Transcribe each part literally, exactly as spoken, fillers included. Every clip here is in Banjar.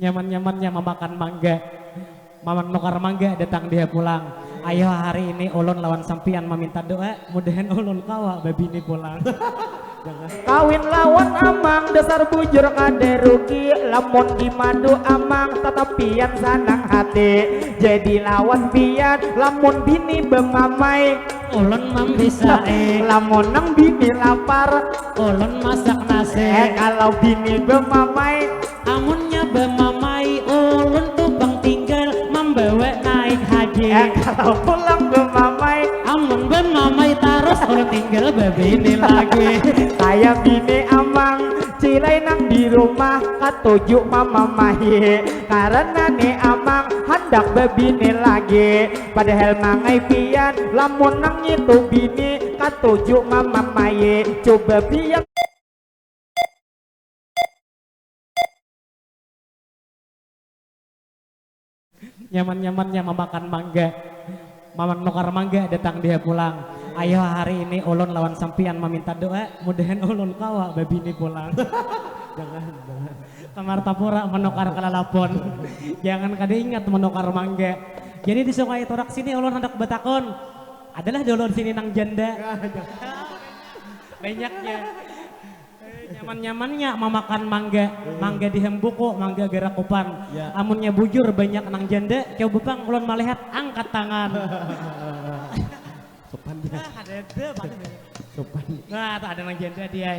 Nyaman-nyamannya mamakan mangga. Mamanukar mangga datang dia pulang. Ayo hari ini ulun lawan sampian maminta doa, mudahan ulun kawa babini pulang. Kawin lawan amang dasar bujur kada rugi, lamun dimadu amang tatapian sanang hati. Jadi lawan pian lamun bini bemamai, ulun mambisai. Lamun nang bini lapar, ulun masak nasi. Eh, kalau bini bemamai, amunnya bemamai, ulun tu pang tinggal mambawa naik haji. Eh, kalau pulang bemamai, amun bemamai tarus, ulun tinggal babini lagi. Saya bini amang, cilai nang di rumah katuju mamamai. Karena ni amang handak babini lagi. Padahal mangai pian, lamun nang itu bini katuju mamamai. Coba pian. Nyaman-nyamannya mamakan mangga. Mamanukar mangga datang dia pulang. Ayo hari ini ulun lawan sampian maminta doa, mudahan ulun kawa babini pulang. Jangan, jangan. Kamar tapura manukar kalalapon. Jangan kada ingat manukar mangga. Jadi di Sungai Torak sini ulun handak batakon. Adalah dulu di sini nang janda. Banyaknya. Eh, nyaman-nyamannya mamakan mangga, mangga di Hembuku, mangga Garakupan. Ya. Amunnya bujur banyak nang janda, coba pang ulun malihat, angkat tangan. Sopan dia. Ah, ada ada paling. Sopan. Nah, tak ada nang janda dia.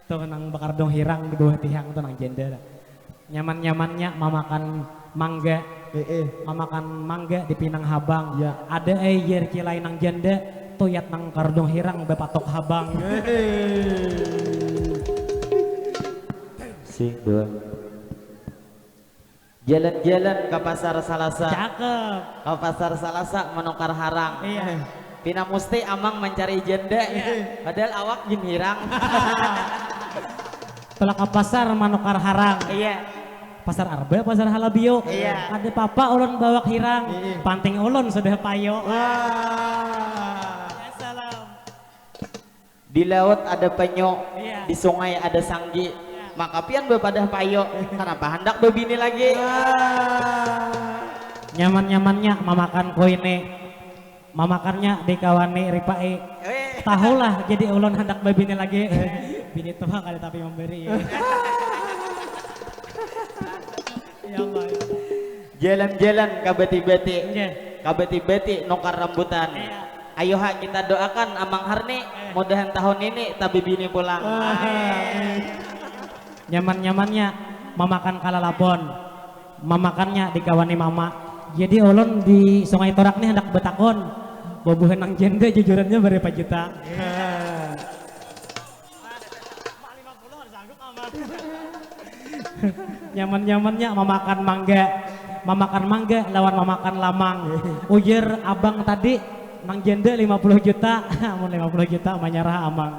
Tuh nang bakardung hirang di bawah tihang tuh nang janda. Nyaman-nyamannya mamakan mangga. Eh, eh. Mamakan mangga di Pinang Habang. Ya. Ada ai jar cilai nang janda, tuyat nang kardung hirang bapatuk habang. Eh, eh. Sing dua. Jalan-jalan ka pasar Salasa. Cakep. Ka pasar Salasa manukar harang. Iya. Pina musti amang mancari janda. Iya. Padahal awak gin hirang. Tulak ka pasar manukar harang. Iya. Pasar Arba, pasar Halabio. Iya. Kada papa ulun bawak hirang. Iya. Panting ulun sudah payo. Wah. Ya, salam. Di laut ada penyu, iya, di sungai ada sanggi. Iya. Maka pian bapadah payo, kanapa handak babini lagi? Wah. Nyaman-nyamannya mamakan kuini. Mamakannya dikawani ripai. Eh. Tahulah, jadi ulun handak babini lagi. Eh. Bini tua kada tapi memberi. Ya Allah. Jalan-jalan ka bati-bati. Nggih. Ka bati-bati nukar rambutan. Iya. Ayo ha kita doakan Amang Harni, eh, mudahan tahun ini tabibini pulang. Amin. Nyaman-nyamannya mamakan kalalapon. Mamakannya dikawani mama. Jadi ulun di Sungai Torak ni handak batakun. Bubuhan nang janda jujurannya berapa juta? Iya. Nyaman-nyamannya mamakan mangga. Mamakan mangga lawan mamakan lamang. Ujar abang tadi, nang janda lima puluh juta. Amun lima puluh juta manyarah amang.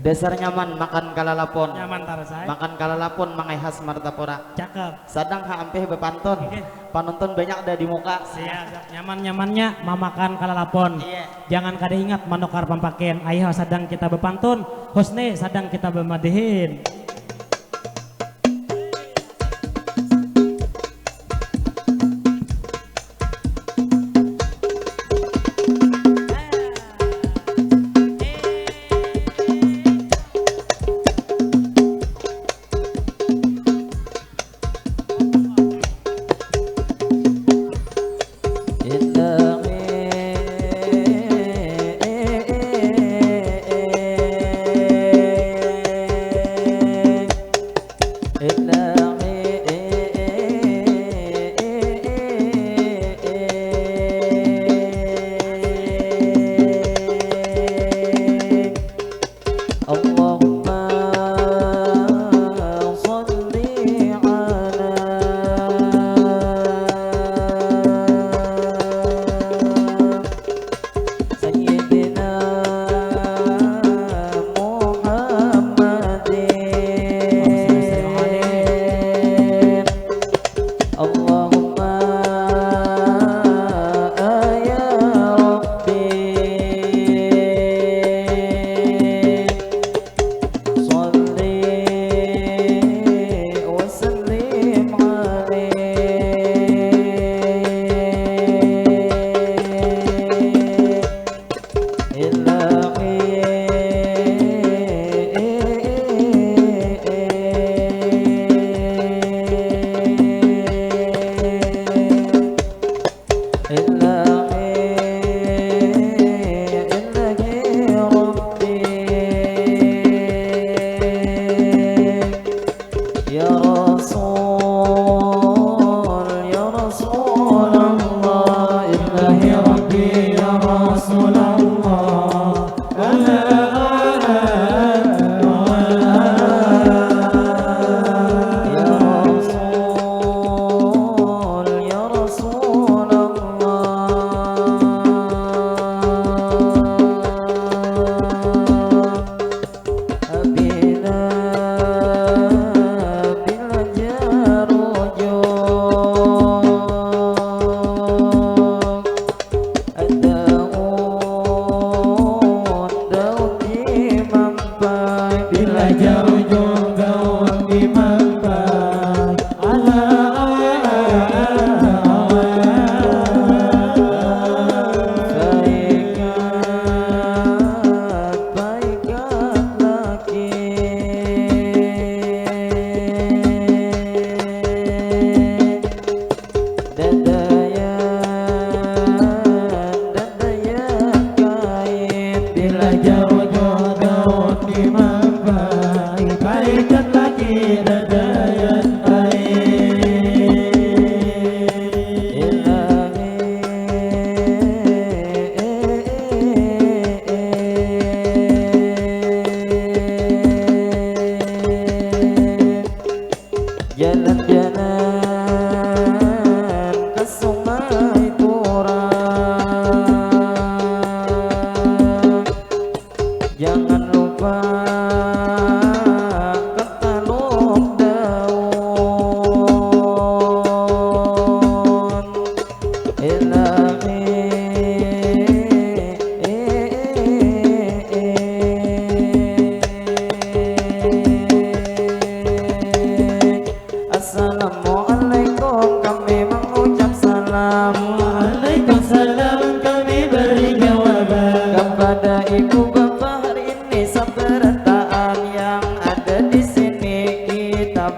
Dasar nyaman makan kalalapon. Nyaman tarus ai. Makan kalalapon mangai khas Martapura. Cakep. Sadang ha ampih bapantun. Oke. Panonton banyak dah di muka. Siap, siap. Nyaman-nyamannya mamakan kalalapon. Iya. Jangan kada ingat manukar pampakin. Ayo sadang kita bapantun, Husni sadang kita bamadihin.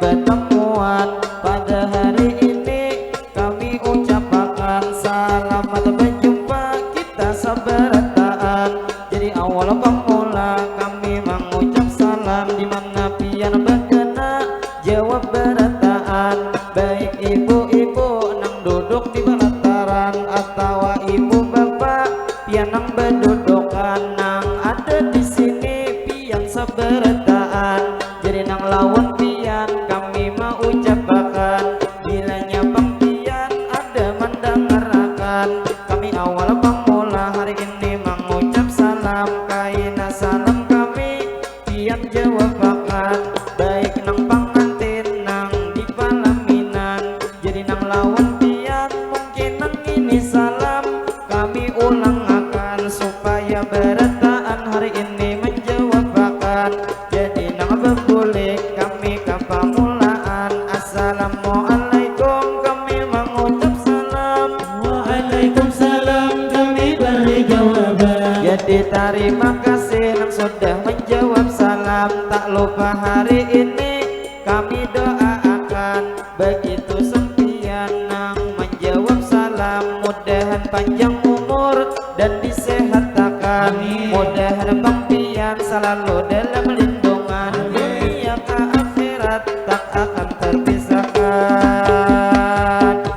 batamuan pada hari ini. Kami ucapakan salamat bajumpa kita sabarataan. Jadi awal pamula kami mangucap salam, di mana pian bakana jawab barataan. Baik ibu-ibu nang duduk di balataran atawa ibu bapak pian nang badudukan nang ada di sini, pian sabarataan. Jadi nang lawan pian kami maucapakan, bilanya pang pian ada mandangarakan. Kami awal pamula hari ini mangucap salam, kaina salam kami pian jawabakan. Baik nang pangantin nang di palaminan, jadi nang lawan pian mungkin nang ini salam kami ulangakan, supaya barataan hari ini manjawabakan. Jadi nang babulik kami ka pamulaan, Assalamualaikum kami mangucap salam. Waalaikumsalam kami bari jawaban. Jadi tarima kasih nang sudah manjawab salam. Tak lupa hari ini kami doaakan, bagitu sampiyan nang manjawab salam, mudahan panjang umur dan disehatakan. Amin. Mudahan pang pian salalu dalam lindungan, amin, dunia ka akhirat tak akan terpisahkan.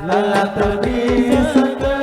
Lala terpisahkan.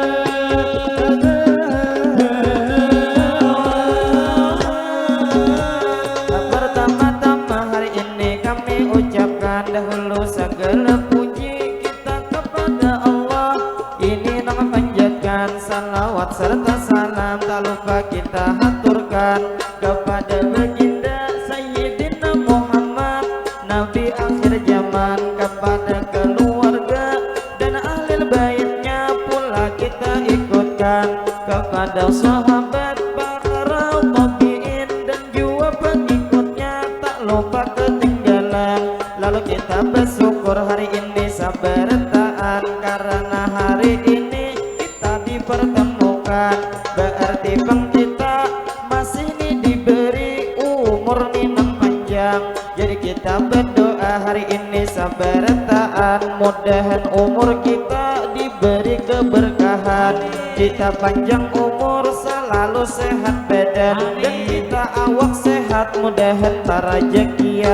Pertama-tama hari ini kami ucapkan dahulu sagala puji kita kepada Allah. Ini nang manjatkan salawat serta salam tak lupa kita haturkan kepada baginda Sayyidina Muhammad, Nabi akhir zaman, kepada keluarga dan ahli baitnya pula kita ikutkan, kepada sahabat, para tabiin dan jua pengikutnya tak lupa ketinggalan. Lalu kita bersyukur hari ini sabarataan, karena hari ini kita dipertemukan. Berarti pang kita masih ni diberi umur ni nang panjang. Jadi kita berdoa hari ini sabarataan, mudahan umur kita diberi keberkahan. Kita panjang umur, selalu sehat badan, dan kita awak sehat, mudahan parajakian.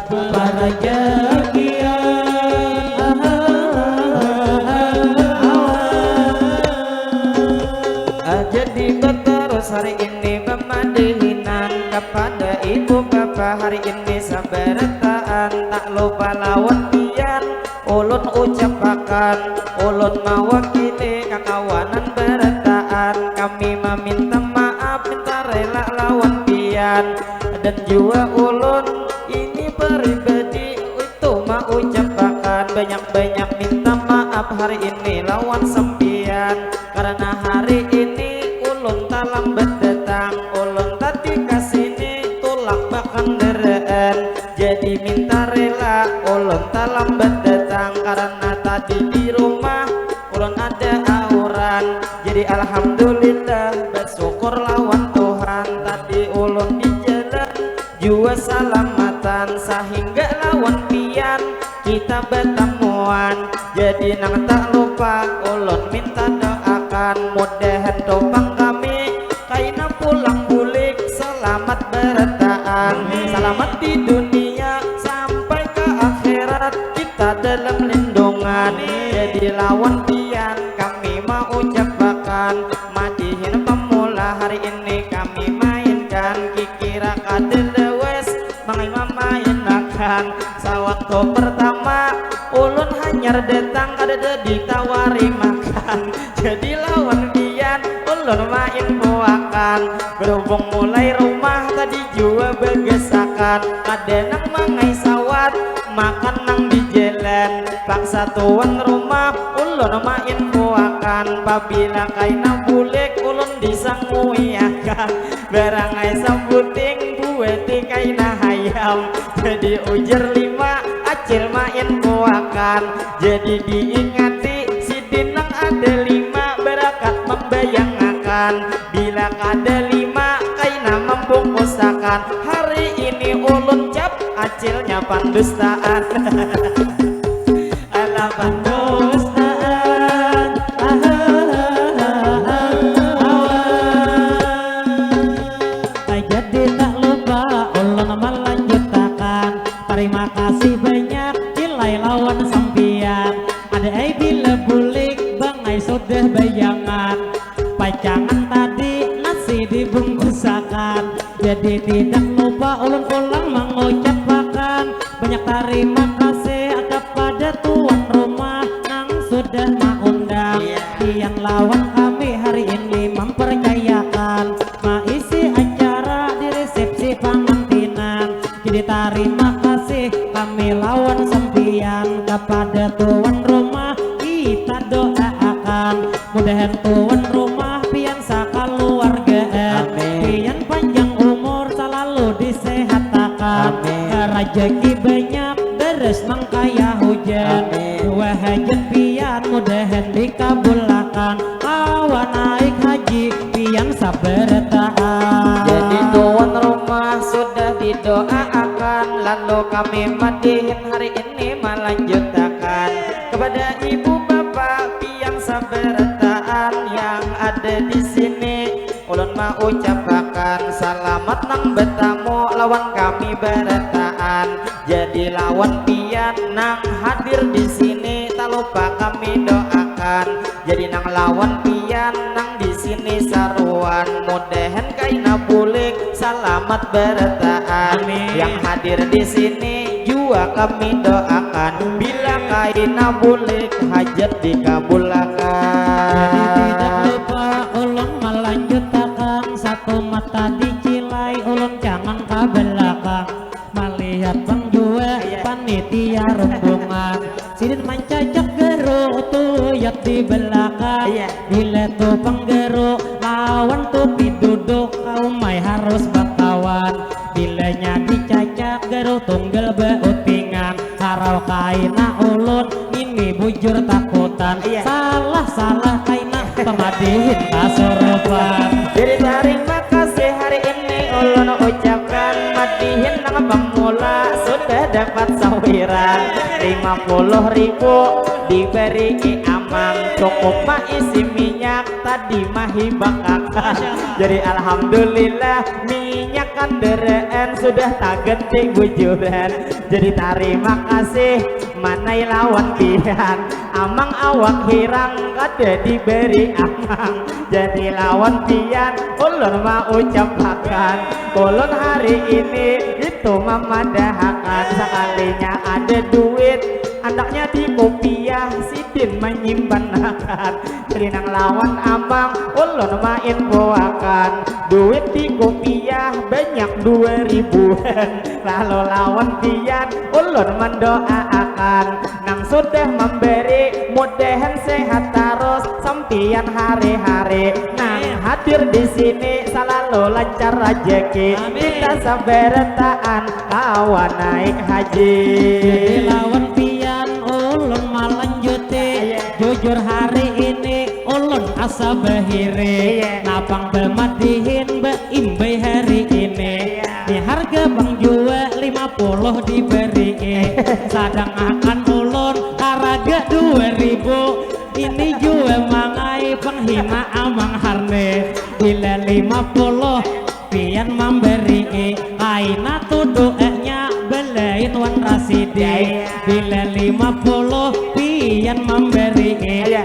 Parajakian. Ah, jadi batarus hari ini pamadihinan kepada ibu bapa hari ini sabarataan, tak lupa lawan pian ulun ucapakan, ulun mawakili kakawanan barataan, kami maminta maaf, minta rela lawan pian, dan jua ulun ini pribadi itu maucapakan banyak-banyak minta maaf hari ini lawan sampian, karena hari ini ulun talambat datang, ulun tadi kasini tulak bakandaraan. Jadi minta rela ulun talambat datang, karena tadi di rumah ulun ada auran. Jadi alhamdulillah, bersyukur lawan Tuhan, tadi ulun di jalan jua salamatan, sahingga lawan pian kita batamuan. Jadi nang tak lupa ulun minta doakan, mudahan tu pang kami kaina pulang bulik salamat barataan. Amin. Salamat di dunia sampai ka akhirat kita dalam lindungan. Amin. Jadi lawan pian kami maucapakan, madihin pamula hari ini kami mainkan, kikira kada lewes mangai mamainakan. Sawaktu pertama ulun hanyar datang, kadada ditawari makan. Jadi lawan pian ulun mainfoakan. Berhubung mulai rumah tadi jua bagasakan, kada nang mangai sawat, makan nang di jalan. Paksa tuan rumah ulun mainfoakan, pabila kaina bulik ulun disanguiakan. Barangai sabuting buati kaina hayam. Jadi ujar lima, acil mainfoakan. Jadi diingati sidin nang ada lima, barakat mambayangakan. Bila kada lima, kaina mambungkusakan. Hari ini ulun cap Acilnya pandustaan. Alah pandustaan. Ahahaha. Awan. Jadi tak lupa ulun melanjutakan. Terima kasih banyak Cilai lawan sampian. Ada ai bila bulik bangai sudah bayangan. Pacangan tadi nasi dibungkusakan. Jadi tidak lupa ulun pulang mengucapakan banyak tarima kasih kepada tuan rumah nang sudah maundang. Iya. Pian lawan kami hari ini mempercayakan maisi acara di resepsi pangantinan. Jadi tarima kasih kami lawan sampian kepada tuan rumah kita doaakan. Mudahan tuan rumah pian sakaluargaan. Amin. Pian panjang umur selalu disehatakan. Amin. Rajaki banyak deres nang kaya hujan. Amin. Dua hajat pian mudahan dikabulakan. Kawa naik haji pian sabarataan. Jadi tuan rumah sudah didoaakan, lalu kami madihin hari ini melanjutakan kepada ibu bapak pian sabarataan yang ada di sini. Ulun maucapakan salamat nang batamu lawan kami barataan. Jadi lawan pian nang hadir di sini, tak lupa kami doakan. Jadi nang lawan pian nang di sini saruan, mudahan kaina bulik salamat barataan. Amin. Yang hadir di sini jua kami doakan, bila kaina bulik hajat dikabulakan. Jadi tidak lupa ulun melanjutakan, satu mata di Cilai ulun cangang ke belakang. Malihat bang jua, iya, panitia rombongan. Sidin mancajak garo tuyat di belakang. Iya. Bila tu pang garo lawan tupi duduk, kaumai harus bakawan. Bilanya dicacak garo tunggal bautingan, harau kaina ulun ngini bujur takutan. Iya. Salah-salah kaina pamadihin kasurupan. Jadi tarima kasih hari ini ulun ucapkan, madihin nang pamula sudah dapat sawiran lima puluh ribu diberi amang, cukup maisi minyak tadi mahibakakan. Jadi alhamdulillah minyak kandaraan sudah taganti bujuran. Jadi tarima kasih manai lawan pian. Amang awak hirang kada diberi amang. Jadi lawan pian ulun maucapakan, ulun hari ini itu mamadahakan, sakalinya ada duit andaknya di kupiah sidin manyimpanakan. Jadi nang lawan amang ulun mainfoakan, duit di kupiah banyak dua ribuan. Lalu lawan pian ulun mendoaakan nang sudah memberi, mudahan sehat terus sampian hari-hari. Nang hadir di sini selalu lancar rajaki. Amin. Kita sabarataan kawa naik haji. Jadi lawan pian ulun malanjuti. Iya. Jujur hari ini ulun asa bahiri. Iya. Napang bamadihin baimbai hari ini. Iya. Di harga bang jua lima puluh diberi, sadang akan ulun haraga dua ribu. Ini jua mangai penghina amang harni. Bila lima puluh pian memberi, kaina tu doanya belain wan rasidi. Bila lima puluh pian memberi,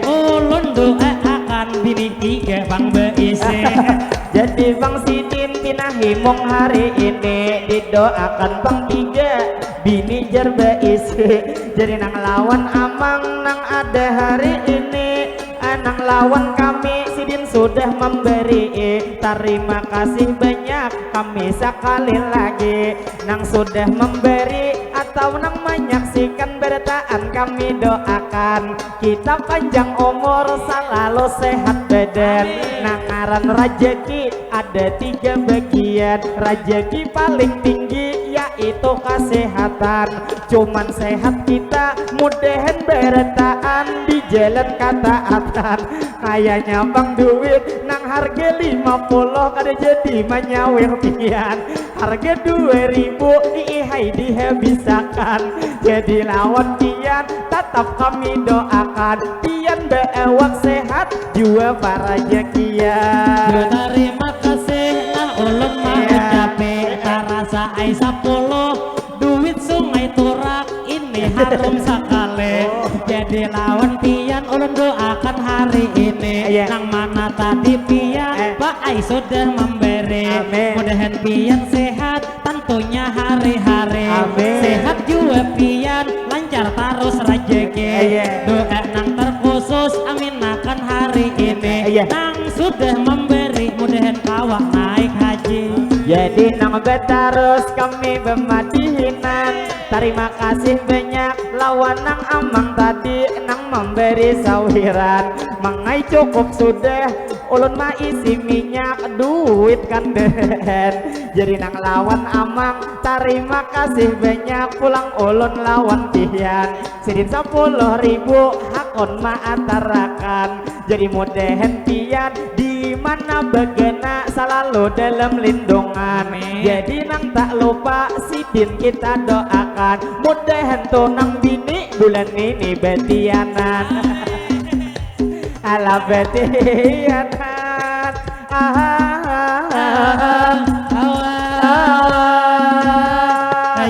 ulun doa akan bini tiga bang beisi. Jadi bang sidin pina himung hari ini, didoakan bang tiga bini jar beisi. Jadi nang lawan amang nang ada hari ini, nang lawan kami sidin sudah memberi. Tarima kasih banyak kami sekali lagi nang sudah memberi atau nang menyaksikan berataan kami doakan. Kita panjang umur, selalu sehat badan. Nang ngaran rajaki ada tiga bagian. Rajaki paling tinggi yaitu kesehatan. Cuman sehat kita, mudahan berataan di jalan kataatan. Kayanya bang duit nang Harga lima puluh kada jadi manyawir pian. Harga dua ribu iihai dihabisakan. Jadi lawan pian tatap kami doakan. Pian baawak sehat jua parajakian. Terima kasih nah ulun mangucapi. Tarasa ai sapuluh duit sungai turak ini harum sakali. Jadi lawan pian ulun doakan hari ini. Nang mana tadi pian paai sudah mambari. Mudahan pian sehat tantunya hari-hari. Sehat jua pian lancar tarus rajaki. Doa nang terkhusus aminakan hari ini. Nang sudah mambari mudahan kawa naik haji. Jadi nang batarus kami bamadihinan. Tarima kasih banyak lawan nang amang tadi nang mambari sawiran. Mangai cukup sudah ulun maisi minyak duit kandahan. Jadi nang lawan amang tarima kasih banyak pulang ulun lawan pian. Sidin sapuluh ribu hakun maatarakan. Jadi mudahan pian di mana bagana salalu dalam lindungan. Jadi nang tak lupa sidin kita doakan. Mudahan tu nang bini bulan ini batianan. Alah batianan. Ah, ah, ah, ah, ah.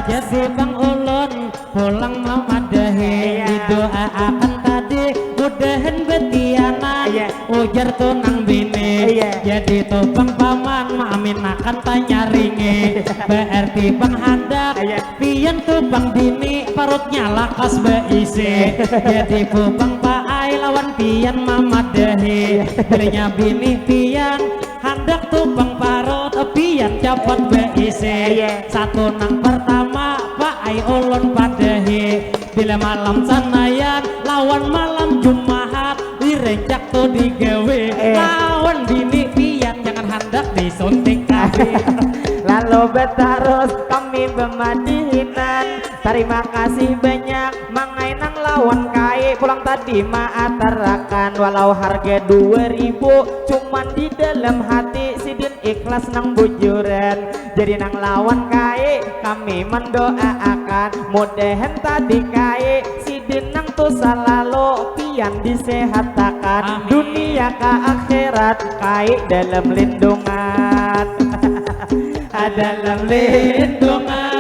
Jadi bang ulun pulang mamadahi didoaakan tadi mudahan betianan ujar tunang bini. Jadi tu pang paman maaminakan tanyaringi berarti pang handak pian tu pang bini parutnya lakas beisi. Jadi pupang paai lawan pian mamadahi bilanya bini pian handak tu pang parut pian capat beisi. Satu nang pertama paai ulun padahi bila malam sanayan lawan malam jumahat direncak tu digawi lawan bini pian jangan handak disuntik kami. Lalu betarus kami bemadihinan. Tarima kasih banyak mangai nang lawan kai pulang tadi maatarakan walau harga dua ribu cuman di dalam hati sidin ikhlas nang bujuran. Jadi nang lawan kai kami mendoaakan mudahan tadi kai sidin nang tu salalu pian disehatakan dunia ka akhirat kai dalam lindungan. Dalam lindungan.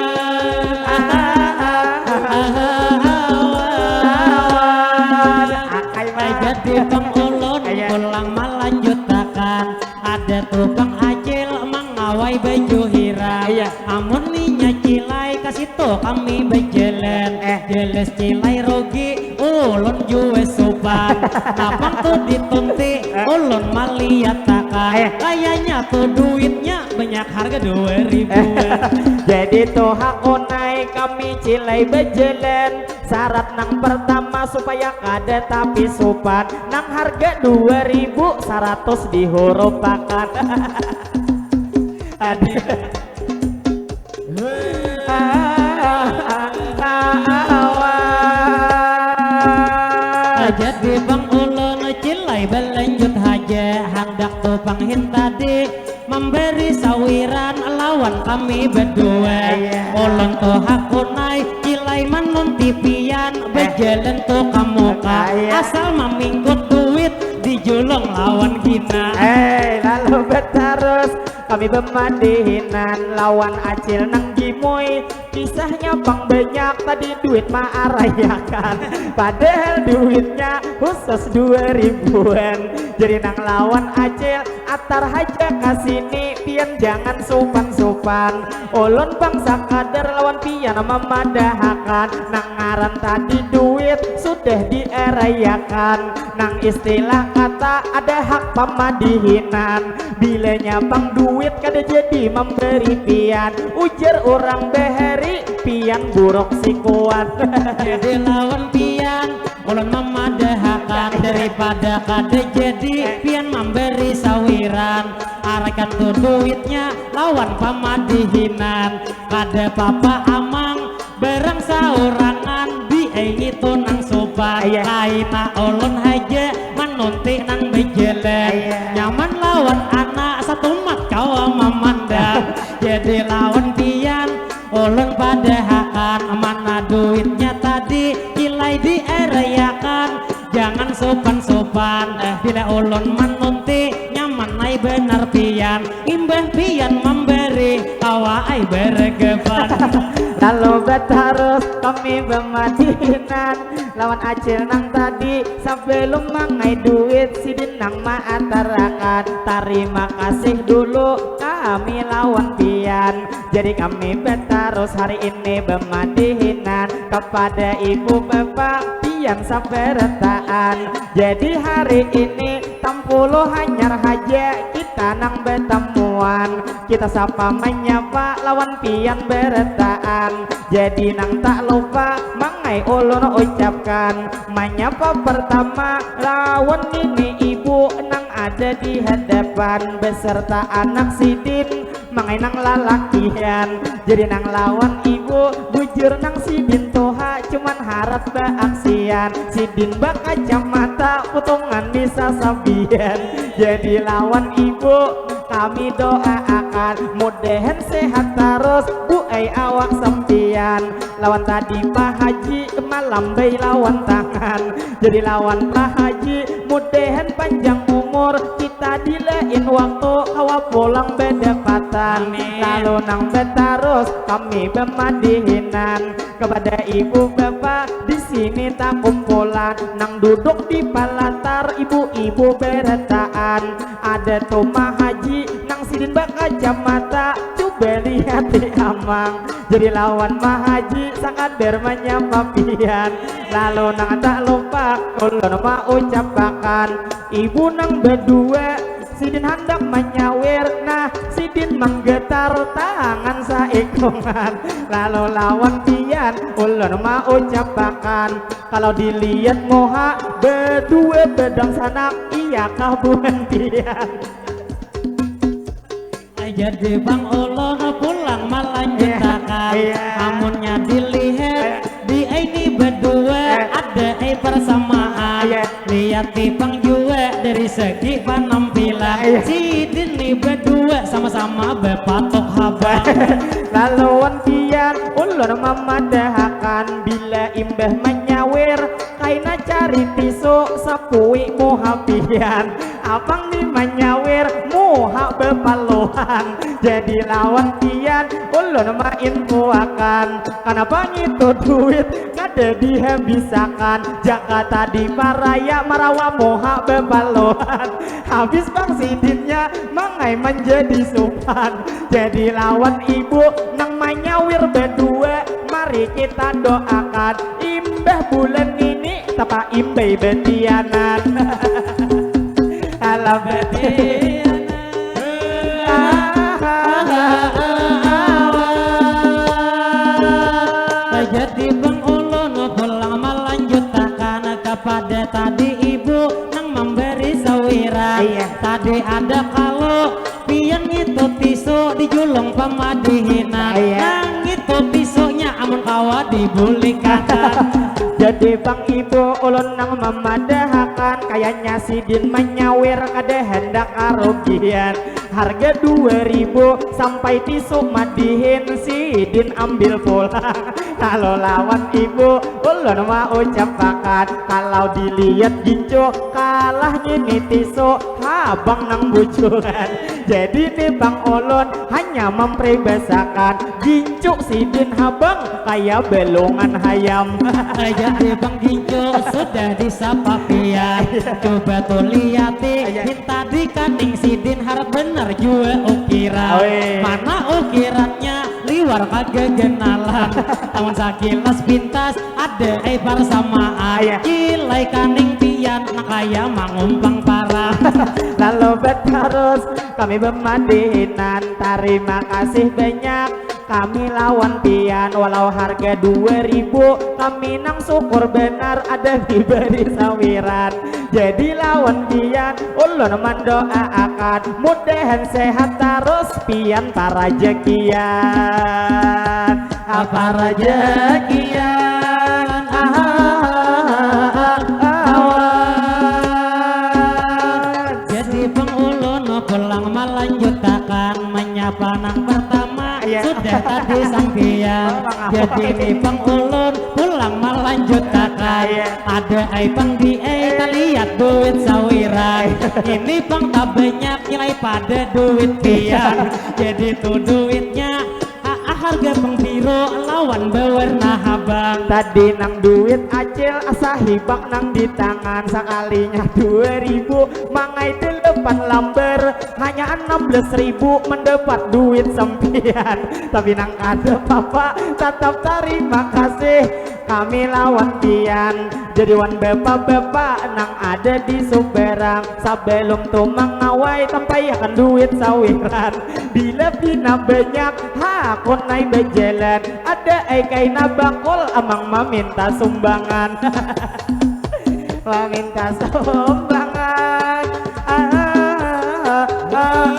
Jadi pang ulun pulang malanjutakan. Ada tukang acil mangawai baju hirang. Amun ninya cilai ka situ kami bajalan. Jelas cilai rugi, ulun jua supan. Napang tu ditunti, ulun maliatakan. Kayanya tu duitnya banyak harga dua ribuan. Jadi tu hakunai kami cilai bajalan. Syarat nang pertama supaya kada tapi supan. Nang harga dua ribu saratus dihurupakan. Adik. Jadi bang ulun cilai balanjut haja handak tu panghin tadi. Mambari sawiran lawan kami badua. Ulun tu hakunai cilai manunti pian bajalan tu ka muka. Asal mamingkut duit dijulung lawan gina. Hei, lalu batarus kami bamadihinan lawan acil nang gimui. Kisahnya pang banyak tadi duit maarayakan. Padahal duitnya khusus dua ribuan. Jadi nang lawan acil atar haja ka sini pian jangan supan-supan. Ulun pang sakadar lawan pian mamadahakan nang ngaran tadi duit sudah diarayakan. Nang istilah kata ada hak pamadihinan. Bilanya pang duit kada jadi mambari pian. Ujar urang bahari pian buruk sikuan. Jadi lawan pian ulun mamadahakan daripada kada jadi pian mambari sawiran. Araikan tu duitnya lawan pamadihinan. Kada papa amang barang saurangan biai ngitu nang supan. Kaina ulun haja manunti nang bajalan. Nyaman lawan Dilawan pian ulun padahakan, mana duitnya tadi, ilai diarayakan. Jangan sopan-sopan bila ulun manunti, nyaman ai benar pian. Imbah pian memberi, kawa ai beregepan. Lalu batarus kami bemadihinan lawan acil nang tadi, sebelum mangai duit sidin nang maatarakan. Tarima kasih dulu kami lawan pian. Jadi kami batarus hari ini bemadihinan kepada ibu bapak pian sabarataan. Jadi hari ini tampulu hanyar haja kita nang betamuan. Kita sapa menyapa lawan pian barataan. Jadi nang tak lupa mangai ulun ucapkan menyapa pertama lawan nini ibu nang ada di hadapan beserta anak sidin mangai nang lalakian. Jadi nang lawan ibu bujur nang sidin tuha cuman harat baaksian. Sidin bakacamata putungan bisa sabian. Jadi lawan ibu kami doa akan mudahan sehat terus bu ai awak sampian. Lawan tadi Pak Haji malambai lawan tangan. Jadi lawan Pak Haji mudahan panjang umur kita di lain waktu kawa pulang bedapatan. Amin. Lalu nang betarus kami bemadihinan kepada ibu bapak di sini tak kumpulan nang duduk di palatar ibu-ibu berataan. Ada tuh Mah Haji nang sidin bakacamata, coba lihat di amang. Jadi lawan Mah Haji sakadar menyapa pian. Lalu nang tak lupa ulun mau ucapakan ibu nang berdua sidin handak menyawir, nah sidin menggetar tangan saikungan. Lalu lawan pian ulun mau ucapakan kalau dilihat moha berdua bedang sanak, iya kah buhan pian? Jadi bang ulun pulang melanjutakan. Iya. Amunnya dilihat di ini berdua ada ai persamaan. Iya. Lihat di bang jua dari segi penampilan. Iya. Sidin ni berdua sama-sama berpatok habang. Laluan pian ulun memadahakan bila imbah menyawir kaina cari tisu sapui muha pian. Abang ni manyawir muha bepaluhan. Jadi lawan pian ulun mainfuakan. Kanapa ngitu duit kada dihabisakan. Jaka tadi paraya marawa muha bepaluhan. Habis bang sidinnya mangai manjadi supan. Jadi lawan ibu nang manyawir bedua. Mari kita doakan imbah bulan ini tapa imbai betianan. Alam betianan. Jadi bang ulun pulang melanjutakan kepada tadi ibu nang memberi sawiran. Iya. Tadi ada kalau pian ngitu tisu di julung pamadihinan. Iya. Nang ngitu tisunya amun kawa dibulikan. Jadi bang ibu ulun nang memadahakan kayaknya sidin menyawir kada hendak karugian. Harga dua ribu sampai tisu madihin sidin ambil pulang. Kalau lawan ibu ulun mau ucapakan kalau dilihat gincu kalah ngini tisu habang nang bujuran. Jadi ni bang ulun hanya mempribasakan gincu sidin habang kaya belungan hayam. Jadi bang gincu sudah disapa pian. Coba tuh lihati. Iya. Tadi kaning sidin harap benar jua ukiran. Oi. Mana ukirannya liwar kagagenalan. Amun sakilas pintas ada ai parsamaan. Iya. Kilai kaning pian nak kaya mangumpang parang. Lalu betarus kami bemadihinan. Tarima kasih banyak. Kami lawan pian walau harga dua ribu kami nang syukur benar ada diberi sawiran. Jadi lawan pian ulun mendoaakan mudahan sehat terus pian parajakian. Apa rajakian awan. Jadi pengulun pulang melanjutakan menyapa nang pertama Tadi sampian, jadi ni pang ulun pulang malanjutakan. Ada ai pang di ai taliat duit sawiran. Ini pang tabanyak nilai pada duit pian. Jadi tu duitnya aa harga pang biru lawan bawarna habang. Tadi nang duit acil asa hibak nang di tangan, sakalinya dua ribu mangai delapan lambar. Hanya enam belas ribu mendapat duit sampian. Tapi nang kada papa, tatap tarima kasih kami lawan pian. Jadi wan bapa-bapa nang ada di subarang, sabalum tu mangawai tampaiakan duit sawiran. Bila pina banyak hakun ai bajalan, ada ai kaina bakul amang maminta sumbangan. Maminta sumbangan. Ah, ah, ah, ah.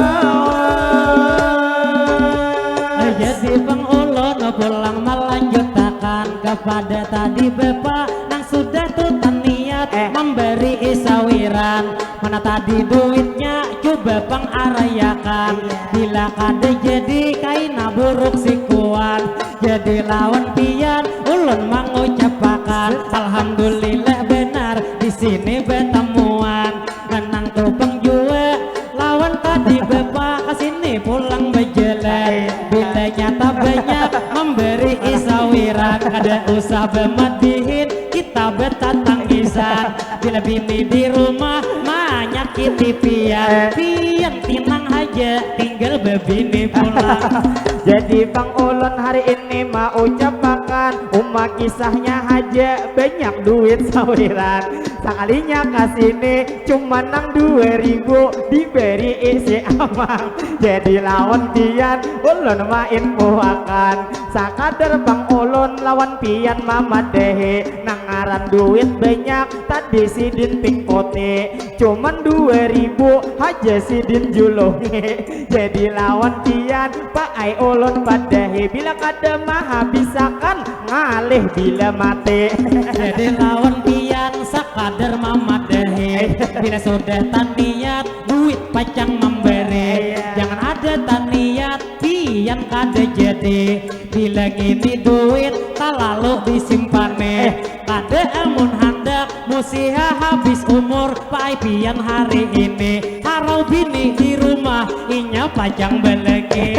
Jadi pang ulun pulang malanjutakan kapada tadi bapa nang sudah tu taniat Eh. Mambari sawiran. Mana tadi duitnya cuba pang arayakan. Iya. Bila kada jadi kaina buruk sikuan. Jadi lawan pian ulun mangucapakan alhamdulillah benar di sini batamuan. Menang tu pang jua lawan tadi bapa ka sini pulang bajalan. Bila nyata banyak mambari sawiran, kada usah bamadihin kita batatangisan. Bila bini di rumah manyakiti pian, pian tinang haja tinggal babini pulang. Jadi pang ulun hari ini maucapakan uma kisahnya haja banyak duit sawiran. Sakalinya ka sini cuma nang dua ribu dibari isi amang. Jadi lawan pian ulun mainfoakan sakadar pang ulun lawan pian mamadahi nang ngaran duit banyak tadi sidin pingkuti. Cuman dua ribu haja sidin julungi. Jadi lawan pian paai ulun padahi bila kada mahabisakan ngalih bila mati. Jadi lawan pian sakadar mamadahi bila sudah taniat duit pacang mambari. Iya. Jangan ada taniat pian kada jadi. Bila ngini duit talalu disimpani. Eh. Kada amun handak musiha habis umur paai pian hari ini. Harau bini di rumah inya pacang balaki.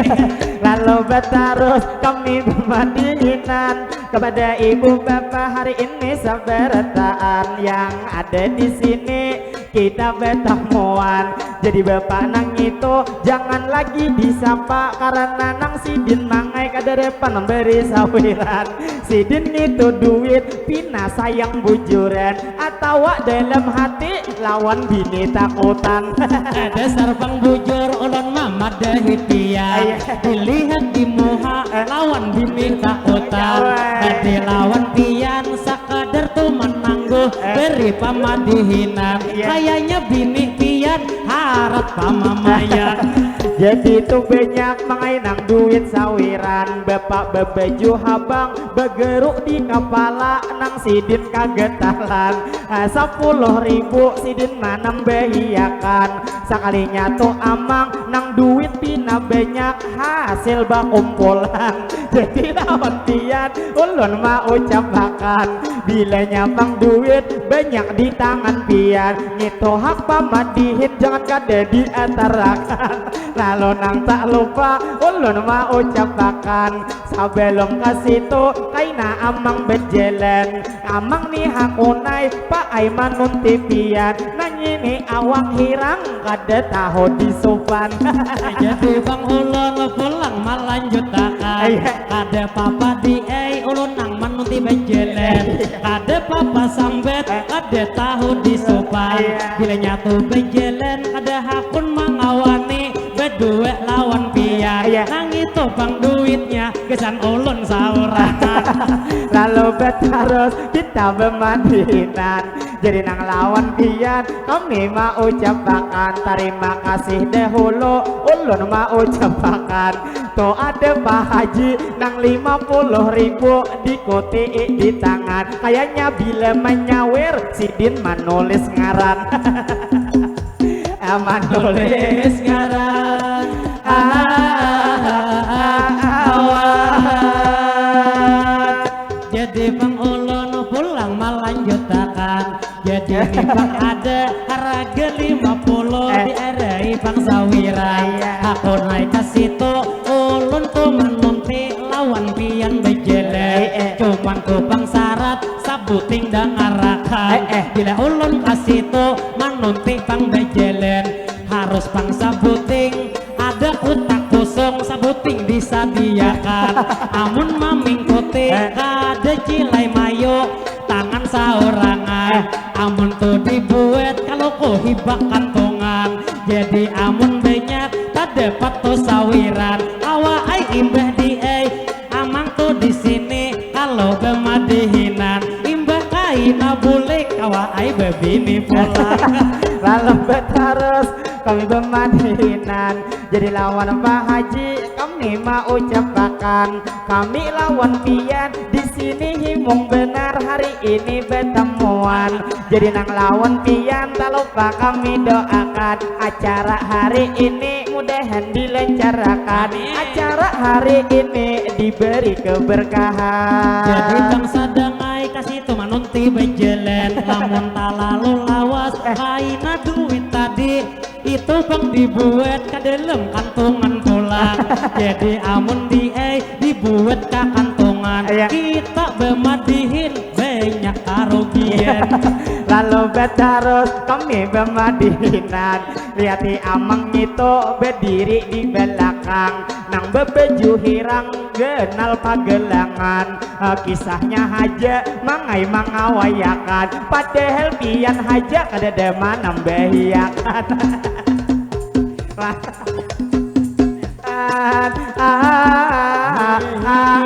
Lalu batarus kami bamadihinan kepada ibu bapa hari ini sabarataan yang ada di sini kita batamuan. Jadi bapa nang itu jangan lagi disapa karena nang sidin mangai kada repan memberi sawiran. Sidin ngitu duit pina sayang bujuran atawa dalam hati lawan bini takutan. Dasar pang bujur ulun mamadahi pian. Iya. Dilihat di muha lawan bini takutan. Jadi lawan pian sakadar tu menangguh beri pamadihinan. Iya. Kayaknya bini pian harat pamamaian. Jadi tu banyak mangai nang duit sawiran, bapak babaju habang bageruk di kapala nang sidin kagatalan. Ah, sapuluh ribu sidin manambahiakan. Sakalinya tu amang nang duit pina banyak hasil bakumpulan. Jadi lawan pian ulun maucapakan bilanya pang duit banyak di tangan pian ngitu hak pamadihin jangan kada diatarakan. Lalu nang tak lupa ulun maucapakan sabalum ka situ kaina amang bajalan. Amang ni hakunai paai manunti pian nang ini awak hirang kada tahu disupan. Jadi pang ulun pulang malanjutakan. Iya. Kada papa di ai ulun nang manunti bajalan. Iya. Kada papa sambat kada tahu disupan. Iya. Bila nyatu bajalan kada hakun mangawani badua lawan pian. Iya. Nang itu pang duitnya gasan ulun sauratan. Lalu batarus kita bamadihinan. Jadi nang lawan pian kami maucapakan tarima kasih dahulu ulun maucapakan. Tu ada Pak Haji nang lima puluh ribu dikutii di tangan. Kayaknya bila menyawer sidin manulis ngaran. Manulis ngaran. Ah, ah, ah, ah, ah, Jadi pang ulun pulang malanjutakan. Jadi ni pang ada harga lima puluh. Eh. Diarai pang sawiran. Iya. Aku naik ka situ, ulun tu manunti lawan pian bajalan. Eh, eh. Cuman tu pang syarat sabuting dangarakan. Eh, eh. Bila ulun ka situ manunti pang bajalan, harus pang sabuting ada kutak kosong sabuting disadiakan. Amun mamingkuti, eh, kada cilai mayu, tangan saurangan. Eh. Amun tu dibuat kalau ku hibak kantungan. Jadi amun banyak tadapat tu sawiran. Awa ai imbah di ai, amang tu di sini kalau bamadihinan. Imbah kaina bulik, awa ai babini pulang. Lalu batarus kami bamadihinan. Jadi lawan Pak Haji kami maucapakan, kami lawan pian di sini himung benar hari ini batamuan. Jadi nang lawan pian talupa kami doakan, acara hari ini mudahan dilancarakan. Amin. Acara hari ini diberi keberkahan. Jadi bangsa dangai ka situ manunti bajalan, lamun talalu lawas, eh, kaina duit tadi itu pang dibuat ka dalam kantungan pulang. Jadi amun di ai dibuat ka kantungan, iya, kita bamadihin banyak karugian. Lalu batarus kami bamadihinan, liati amang ngitu badiri di balakang, nang babaju hirang ganal pagelangan. Eh, kisahnya haja mangai mangawayakan, padahal pian haja kadada manambahiakan. Lah. Ah, ah, ah, ah,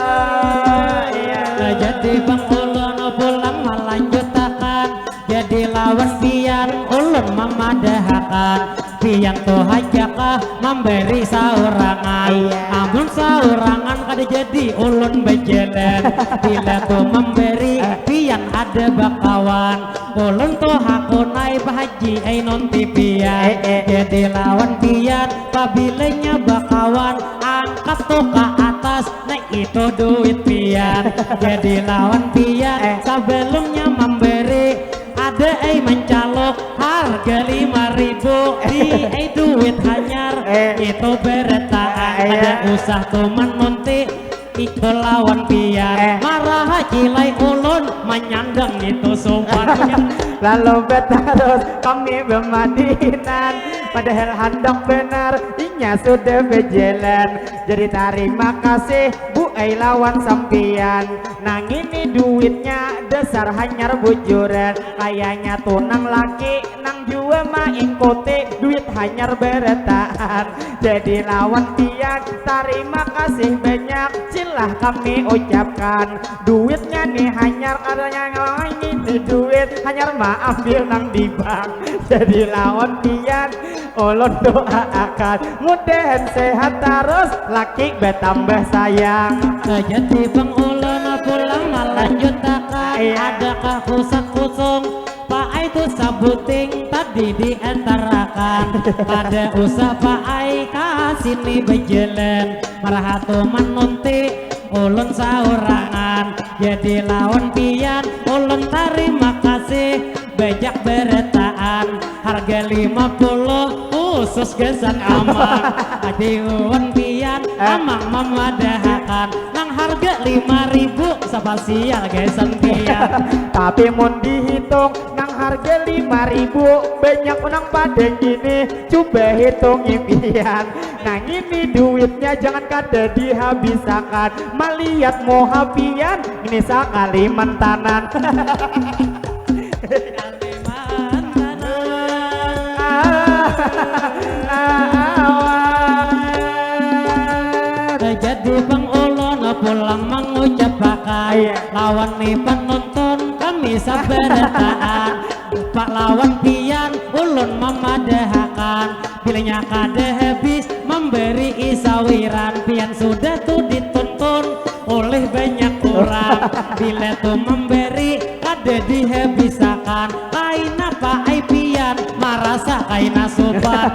ah, iya. Jadi bang ulun pulang malanjutakan. Jadi lawan pian ulun mamadahakan, pian tu hajakah mambari saurangan. Iya. Amun saurangan kada jadi ulun bajalan. Bila tu mambari, eh, pian ada bakawan. Ulun tu hakunai bahaji ai nunti pian. Eh, eh. Jadi lawan pian pabilanya bakawan, angkat tu ka atas, nah itu duit pian. Jadi lawan pian, eh, sabalumnya mambari, ada ai mancaluk harga lima ribu, di ai duit hanyar, eh, itu barataan, eh, iya, kada usah tu manunti, itu lawan pian. Eh. Maraha cilai ulun manyandang itu sumpah. Lalu batarus kami bamadihinan, padahal handak banar inya sudah bajalan. Jadi tarima kasih Bu ai lawan sampian. Nang ini duitnya dasar hanyar bujuran. Kayanya tu nang laki nang jua maingkuti duit hanyar barataan. Jadi lawan pian tarima kasih banyak, cilah kami ucapkan. Duitnya nih hanyar, katanya ngawang ini duit hanyar maambil nang di bank. Jadi lawan pian ulun doaakan mudahan sehat tarus, laki batambah sayang. Jadi bang ulun pulang malanjutakan. Iya. Adakah kusak kusung paai tu sabuting tadi diantarakan? Kada usah paai ka sini bajalan, marhatu manunti ulun saurangan. Jadi lawan pian ulun tarima kasih banyak barataan. Harga lima puluh khusus gasan amang. Adiwan pian, eh, amang mamadahakan nang harga lima ribu spasial gasan pian. Tapi mun dihitung nang harga lima ribu banyak nang pada gini, cuba hitungi pian. Nang ini duitnya jangan kada dihabisakan. Malihat muha pian ini sakalimantanan. Jadi pang ulun pulang mangucapakan, iya, lawan ni panuntun kami sabarataan. Pak lawan pian ulun mamadahakan, bilanya kada habis mambari isawiran, pian sudah tu dituntun oleh banyak orang. Bila tu mambari kada dihabisakan, kaina paai pian marasa kaina supan.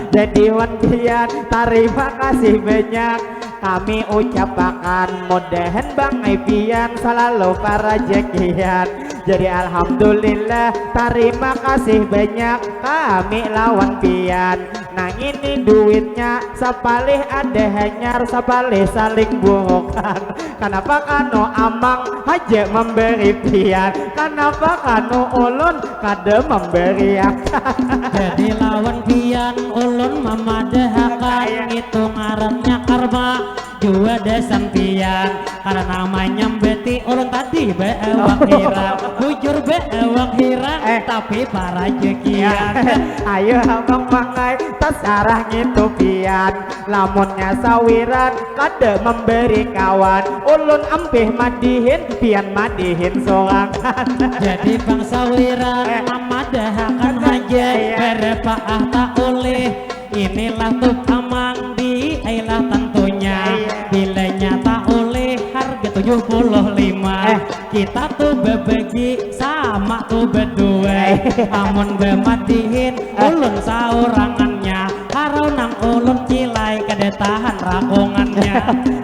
Jadi wan pian tarima kasih banyak. Kami ucapakan mudahan bangai pian salalu parajakian. Jadi alhamdulillah, tarima kasih banyak kami lawan pian. Nang ini duitnya sapalih ada hanyar, sapalih saling burukan. Kanapa kanu amang haja mambari pian? Kanapa kanu ulun kada mambariakan? Jadi lawan pian ulun mamadahakan, itu ngarannya karma. Jua dasan pian karena manyambati ulun tadi baawak hirang. Bujur baawak hirang, eh, tapi parajakian. Ayo abang mangai, tasarah ngitu pian. Lamunnya sawiran kada memberi kawan, ulun ampih madihin, pian madihin sorangan. Jadi bang sawiran, eh, mamadahakan haja, iya, berapa ah tak ulih. Inilah tuh amang di ailah tentunya. Iya. Bilanya tak ulih harga tujuh puluh lima. Eh. Kita tuh bebagi sama tuh berdua. Eh. Amun bemadihin, eh, ulun saurangannya. Harau nang ulun kilai kada tahan rakungannya.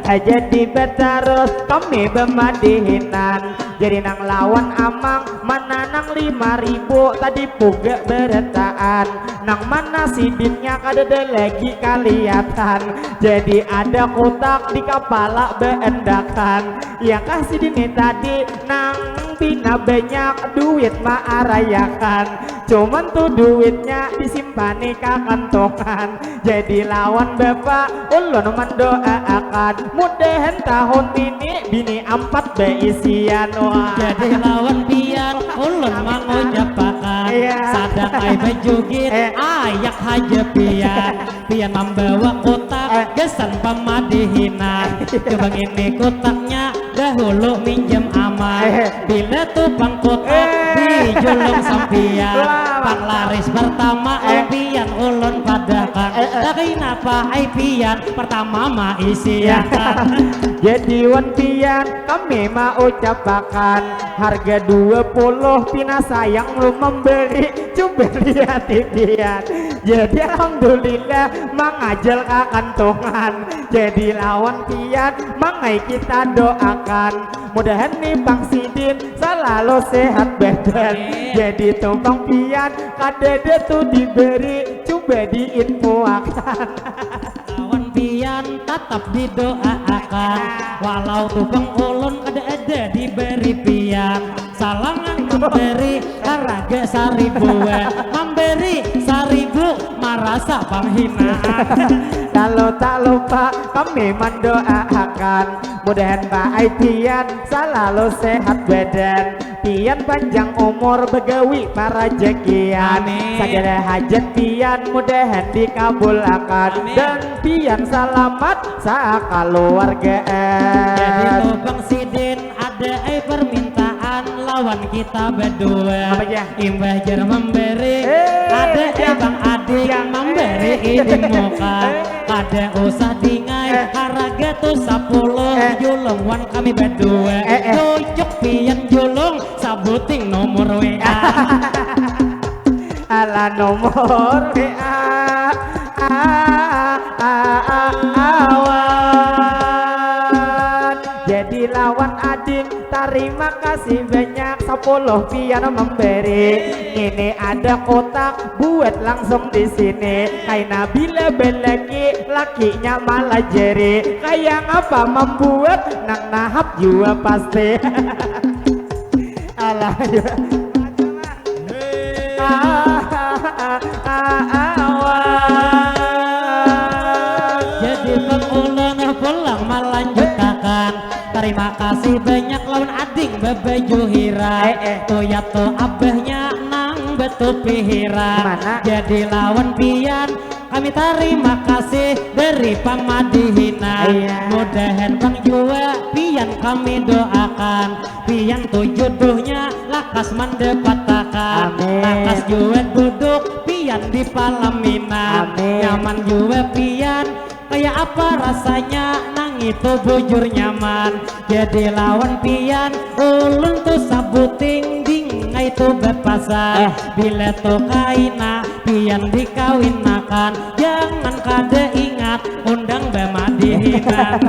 Eh, jadi betarus kami bemadihinan. Jadi nang lawan amang mananang lima ribu tadi puga berataan. Nang mana sidinnya kadada lagi kaliatan. Jadi ada kotak di kapala beendakan. Iyakah sidin ni tadi nang pina banyak duit maarayakan. Cuman tuh duitnya disimpani ka kantongan. Jadi lawan bapak ulun mendoaakan mudahan tahun ini bini ampat baisian. Wah. Jadi lawan pian ulun mangucapakan. Iya. Sadang ai bajugit, eh, ayak haja pian. Pian mambawa kotak, eh, gasan pamadihinan. Coba ngini kotaknya dahulu minjam aman. Eh. Bila tu pang kotak, eh, dijulung sampian. Wah, panglaris pertama, eh, wan pian ulun padahkan. Eh, eh. Tapi napa ai pian pertama maisiakan. Jadi wan pian kami maucapakan harga dua puluh pina sayang lu memberi. Coba lihat pian. Jadi alhamdulillah mangajal ka kantongan. Jadi lawan pian mangai kita doakan. Mudahan ni pang sidin salalu sehat badan. Amin. Jadi tumpang pian kadada tu diberi, coba diinfoakan. Lawan pian tatap didoaakan. Walau tumpang ulun kada ada diberi pian. Salangan memberi haraga saribuan. Memberi saribu marasa panghinaan. Lalu tak lupa kami mendoaakan mudahan baai pian salalu sehat badan, pian panjang umur begawi parajakian. Amin. Sagala hajat pian mudahan dikabulakan. Amin. Dan pian salamat sakaluargaan. Jadi tu bang sidin ada ai permintaan lawan kita berdua. Apa ja? Imbah jar memberi, eh, ada ai bang ading memberi iding muka. Eh. Kada usah dingai, eh, haraga tu sapuluh, eh, julung wan kami badua. Eh, eh. Cucuk pian julung, sabuting nomor W A. Ala nomor W A. Ah, ah, ah, awan. Jadi lawan ading, tarima kasih banyak, sapuluh pian memberi. Ini ada kotak buat langsung di sini. Kaina bila belaki, lakinya malah jeri. Kaya ngapa membuat nang nahap jua pasti. Alah, ya. Ah, ah, ah, ah, awan. Jadi pang ulun pulang melanjutakan. Tarima kasih banyak lawan ading babaju hirang. Eh, eh. Tuyat tu abahnya nang batupi hirang. Mana? Jadi lawan pian kami tarima kasih dari pamadihinan. Iya. Mudahan bang jua pian kami doakan. Pian tu jodohnya lakas mandapatakan. Amin. Lakas jua duduk pian di palaminan. Amin. Nyaman jua pian, kaya apa rasanya nang itu bujur nyaman. Jadi lawan pian ulun tu sabuting dingai tu bapasan. Eh. Bila tu kaina pian dikawinakan, jangan kada ingat undang bamadihinan.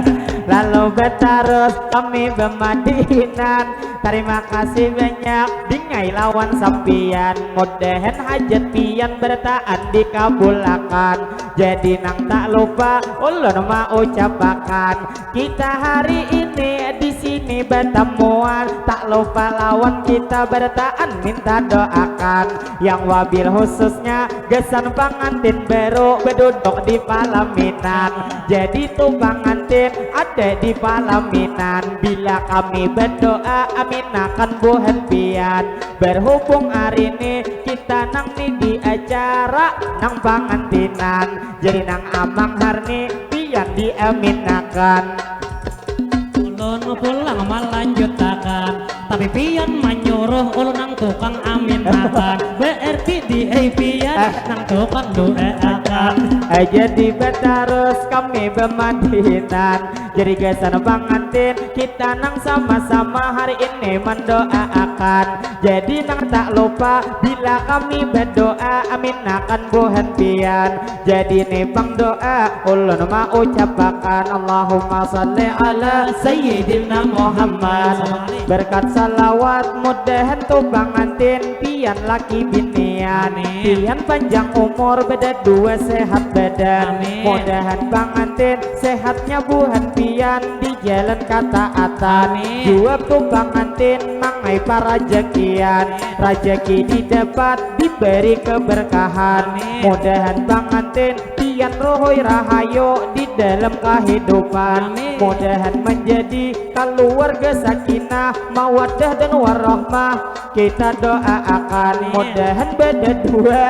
Lalu batarus kami bamadihinan. Tarima kasih banyak dingai lawan sampian. Mudahan hajat pian barataan dikabulakan. Jadi nang tak lupa ulun maucapakan, kita hari ini di sini batamuan. Tak lupa lawan kita barataan minta doakan. Yang wabil khususnya gasan pangantin baru baduduk di palaminan. Jadi tu pangantin ada di palaminan. Bila kami badoa aminakan buhan pian. Berhubung hari ini kita nang ni di acara nang pangantinan. Jadi nang amang hari ini pian diaminakan. Ulun pulang malanjutakan, tapi pian manyuruh ulun nang tukang aminakan. Berarti di ai pian nang tukang doaakan. Eh, jadi batarus kami bamadihinan. Jadi gasan pangantin kita nang sama-sama hari ini mandoaakan. Jadi nang tak lupa bila kami badoa aminakan buhan pian. Jadi ni pang doa ulun maucapakan, Allahumma salli ala Sayyidina Muhammad. Berkat salawat mudahan tu pangantin pian laki binian. Amin. Pian panjang umur badadua sehat badan. Amin. Mudahan pangantin sehatnya buhan pian di jalan kataatan. Amin. Jua tu pangantin mangai parajakian. Rajaki didapat diberi keberkahan. Amin. Mudahan pangantin pian ruhui rahayu di dalam kahidupan. Amin. Mudahan menjadi kaluarga sakinah, mawaddah dan warahmah. Kita doaakan. Amin. Mudahan badadua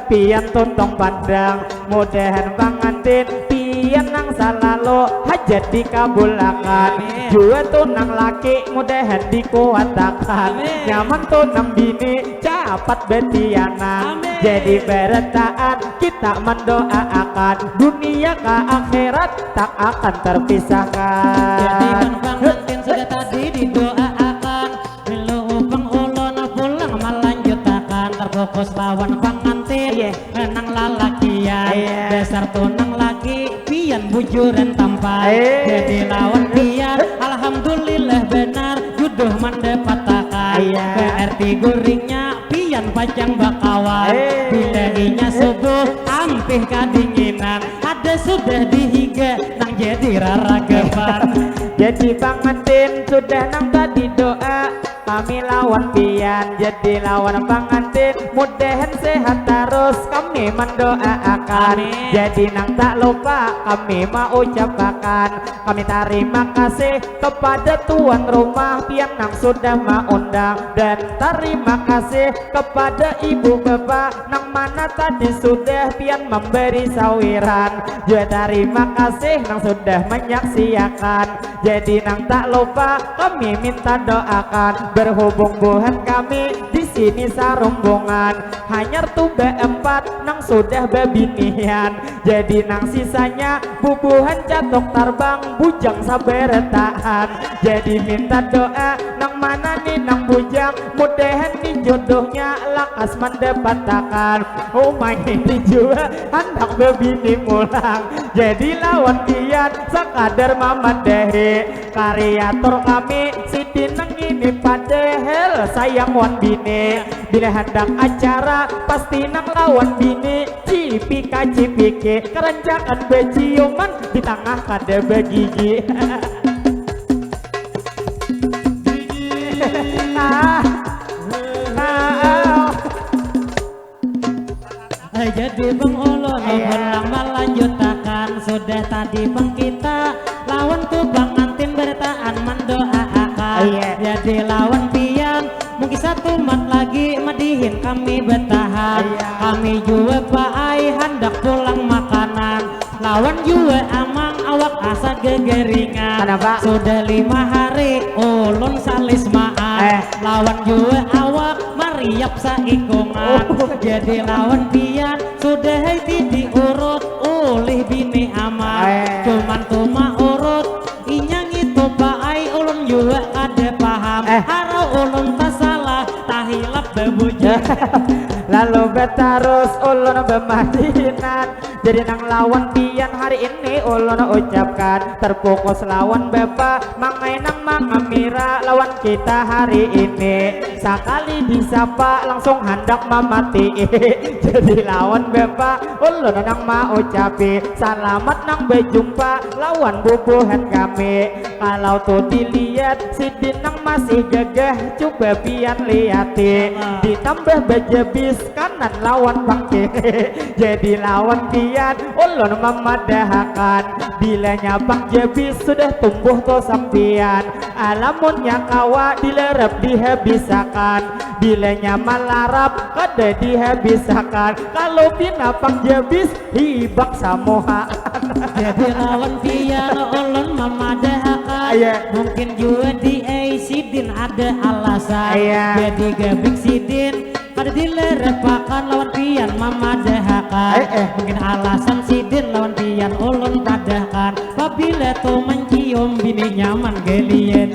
pian tuntung pandang. Mudahan pangantin pian nang salalu hajat dikabulakan. Amin. Jua tu nang laki mudahan dikuatakan. Amin. Nyaman tu nang bini capat batianan. Amin. Jadi barataan kita mandoaakan dunia ka akhirat tak akan terpisahkan. Jadi mun pangantin sudah tadi didoaakan, milu pang ulun pulang malanjutakan, terfokus lawan pangantin. Iya. Nang lalakian. Iya. Dasar tu nang laki pian bujuran tampan. Eh. Jadi lawan pian alhamdulillah banar juduh mandapatakan. Iya. Berarti guringnya pian pacang bakawan. Eh. Bila inya subuh ampih kadinginan, ada sudah di higa nang jadi raragapan. Jadi pangantin sudah nang tadi doa, kami lawan pian jadi lawan pangantin, mudahan sehat tarus kami mandoaakan. Amin. Jadi nang tak lupa kami maucapakan, kami tarima kasih kepada tuan rumah pian nang sudah maundang, dan tarima kasih kepada ibu bapa nang mana tadi sudah pian memberi sawiran. Jua tarima kasih nang sudah menyaksiakan. Jadi nang tak lupa kami minta doakan, berhubung buhan kami di sini sarumbungan, hanyar tu baempat nang sudah babinian. Jadi nang sisanya bubuhan catuk tarbang bujang sabarataan. Jadi minta doa nang mana ni nang bujang, mudahan ni jodohnya lakas mandapatakan. Umai ni jua handak babini mulang. Jadi lawan pian sakadar mamadahi, kariatur kami sidin nang ini padahal sayang wan bini. Bila handak acara pasti nang lawan bini cipika cipiki, karancakan baciuman di tangah kada bagigi. Ah. Ah. Eh, jadi pang ulun, iya, pulang malanjutakan. Sudah tadi pang kita lawan tu pangantin barataan mandoaakan. Iya. Jadi lawan pian mungkin satu mat lagi madihin kami batahan. Iya. Kami jua paai handak pulang makanan. Lawan jua amang awak asa gagaringan. Kenapa? Sudah lima hari ulun salismaan. Eh. Lawan jua awak mariap saikungan. Oh. Jadi lawan pian sudah haiti diurut ulih bini amang. Eh. Cuman tu maurut inya ngitu paai, ulun jua kada paham. Eh. Harau ulun tasalah, tahilap babujur. Lalu batarus ulun bamadihinan. Jadi nang lawan pian hari ini ulun ucapkan, terfokus lawan bapa, mangai nang mangamira lawan kita hari ini. Sakali disapa langsung handak mamati. Jadi lawan bapa ulun nang maucapi, salamat nang bejumpa lawan bubuhan kami. Kalau tu dilihat sidin nang masih gagah, cuba pian liati. Ditambah bajabis kanan lawan pang kiri. Jadi lawan pian ulun mamadahakan, bilanya pang jabis sudah tumbuh tu sampian. Alamunnya kawa dilerep dihabisakan, bilanya malarap kada dihabisakan. Kalau pina pang jabis hibak samuha. Jadi lawan pian ulun mamadahakan. Iya. Mungkin jua di ai sidin ada alasan. Iya. Jadi gabik sidin kada dilerepakan lawan pian mamadahakan. Eh, eh. Mungkin alasan sidin lawan pian ulun padahkan. Pabila tu mencium bini nyaman gelian.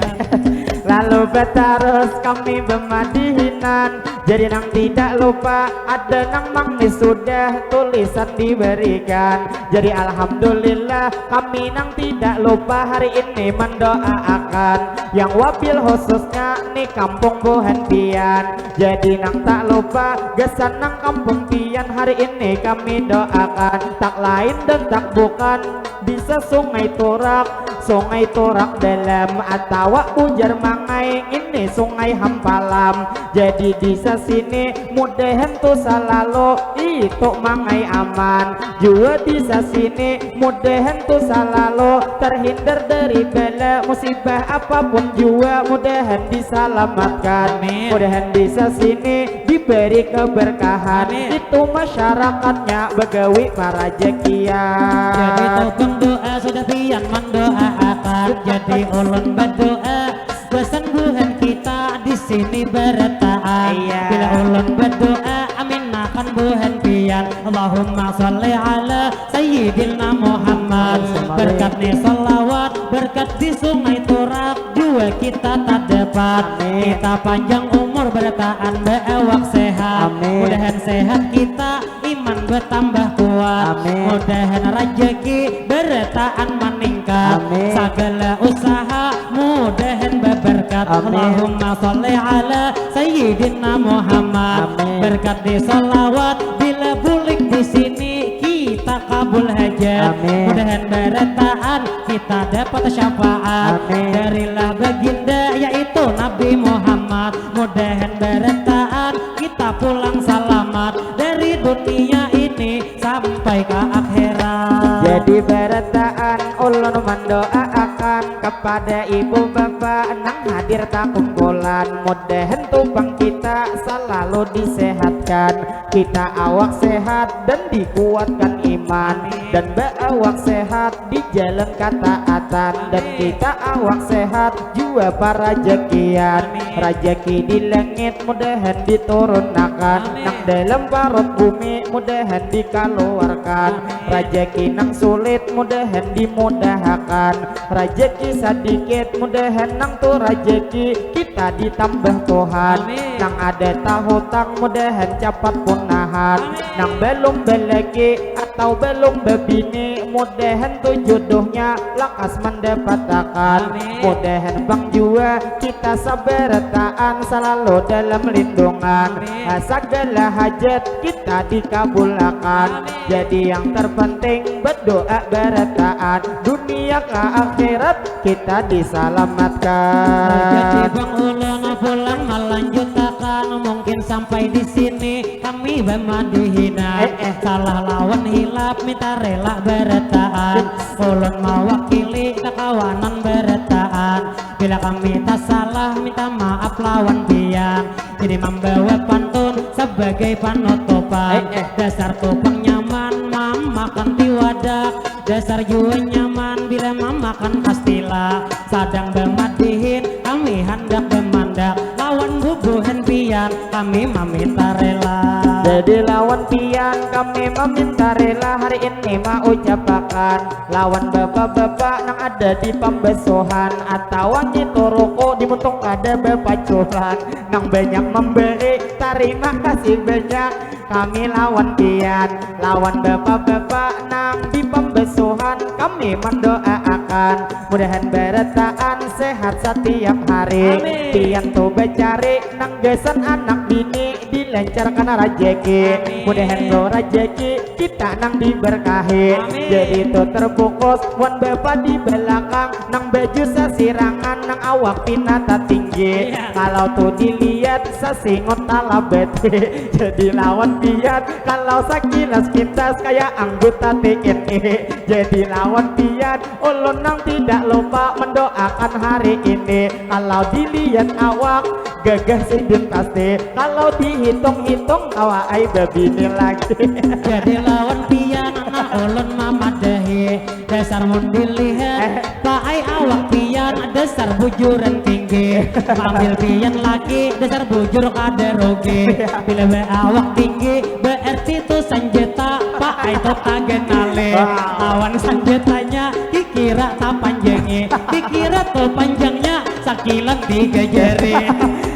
Lalu batarus kami bemadihinan. Jadi nang tidak lupa ada nang mangis sudah tulisan diberikan. Jadi alhamdulillah kami nang tidak lupa hari ini mendoaakan yang wabil khususnya ni kampung buhan pian. Jadi nang tak lupa gasan nang kampung pian hari ini kami doakan tak lain dan tak bukan bisa Sungai Turak, Sungai Turak dalam atawa ujar mangai ini Sungai Hampalam. Jadi bisa sini mudahan tu salalu itu mangai aman. Jua bisa sini mudahan tu salalu terhindar dari bala musibah apapun jua mudahan disalamatkan. Amin. Mudahan bisa sini diberi keberkahan. Amin. Itu masyarakatnya bagawi parajakian. Jadi tukang doa sudah pian mendoaakan. Jadi ulun berdoa Pesan buhan kita di sini berataan. Iya. Bila ulun berdoa, amin akan buhan pian. Allahumma sholli ala Sayyidina Muhammad. Allahumma sholli. Berkat ni salawat, berkat di Sungai Turak, jua kita tak dapat. Amin. Kita panjang umur berataan, beawak sehat. Amin. Mudahan sehat kita iman bertambah kuat. Amin. Mudahan rajaki berataan meningkat. Amin. Sagala usaha mudahan beberkat. Amin. Allahumma sholli ala Sayyidina Muhammad. Amin. Berkat di salawat bila bulik di sini kita kabul hajat. Amin. Mudahan berataan kita dapat syafaat. Amin. Darilah baginda yaitu Nabi Muhammad. Mudahan berataan kita pulang salamat dari dunia ini sampai ke akhirat. Jadi berataan ulun mendoaakan kepada ibu bapa nang hadir takumpulan, mudahan tupang kita selalu disehatkan, kita awak sehat dan dikuatkan iman. Amin. Dan baawak sehat di jalan kataatan dan kita awak sehat jua parajakian. Amin. Rajaki di langit mudahan diturunakan. Amin. Nang dalam parut bumi mudahan dikaluarkan. Amin. Rajaki nang sulit mudahan dimudahakan. Rajaki sadikit mudahan nang tu rajaki kita ditambah Tuhan. Amin. Nang ada tahutang mudahan capat punahan. Amin. Nang balum balaki atau balum babini mudahan tu jodohnya lakas mandapatakan. Amin. Mudahan pang jua kita sabarataan salalu dalam lindungan. Amin. Sagala hajat kita dikabulakan. Amin. Jadi yang terpenting berdoa barataan, dunia ka akhirat kita disalamatkan. Jadi bang ulun pulang malanjutakan, mungkin sampai di sini kami bamadihinan. Eh, eh. Salah lawan hilap minta rela barataan. Ulun mawakili kakawanan barataan. Bila kami tasalah minta maaf lawan pian. Jadi mambawa pantun sebagai panutupan. Eh, eh. Dasar tupang nyaman mamakan tiwadak. Dasar jua nyaman bila mamakan kastila. Sadang bamadihin kami handak bamandak. Lawan bubuhan pian kami maminta rela. Jadi lawan pian kami maminta rela hari ini maucapakan lawan bapa-bapa nang ada di pambasuhan atawa ngitu ruku di muntung kada bapacuran. Nang banyak memberi, tarima kasih banyak. Kami lawan pian, lawan bapak-bapak nang di pembesuhan, kami mendoaakan mudahan barataan sehat setiap hari. Amin. Pian tu becari nang gasan anak bini, dilancarkan rajeki. Amin. Mudahan tu rajeki kita nang diberkahi. Amin. Jadi tu terfokus wan bapak di belakang, nang baju sasirangan, nang awak pina tatinggi. Iya. Kalau tu dilihat sasingut talabati. Jadi lawan pian kalau sakilas pintas kaya anggota T N I. Jadi lawan pian ulun nang tidak lupa mendoakan hari ini. Kalau dilihat awak gagah sidin pasti. Kalau dihitung-hitung kawa ai babini lagi. Jadi lawan pian nah ulun mamadahi. Dasar mun dilihat, eh, paai awak pian dasar bujuran tinggi. Ambil pian laki dasar bujur kada rugi. Bila baawak tinggi berarti tu sanjata, paai tu taganali. Wow. Lawan sanjatanya dikira tapanjangi, dikira tu panjangnya sakilan tiga jari.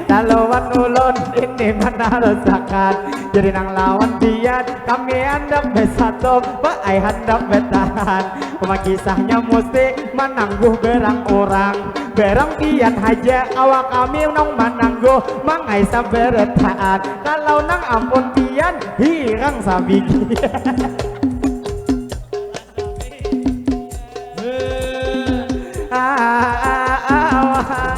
Laluan ulun ini manarusakan. Jadi nang lawan pian kami handak besatu, paai handak betahan. Uma kisahnya musti manangguh berang urang. Berang pian haja kawa kami nang manangguh mangaisa berataan. Kalau nang ampun pian hirang sabigi. Ah, ah, ah, ah, wah.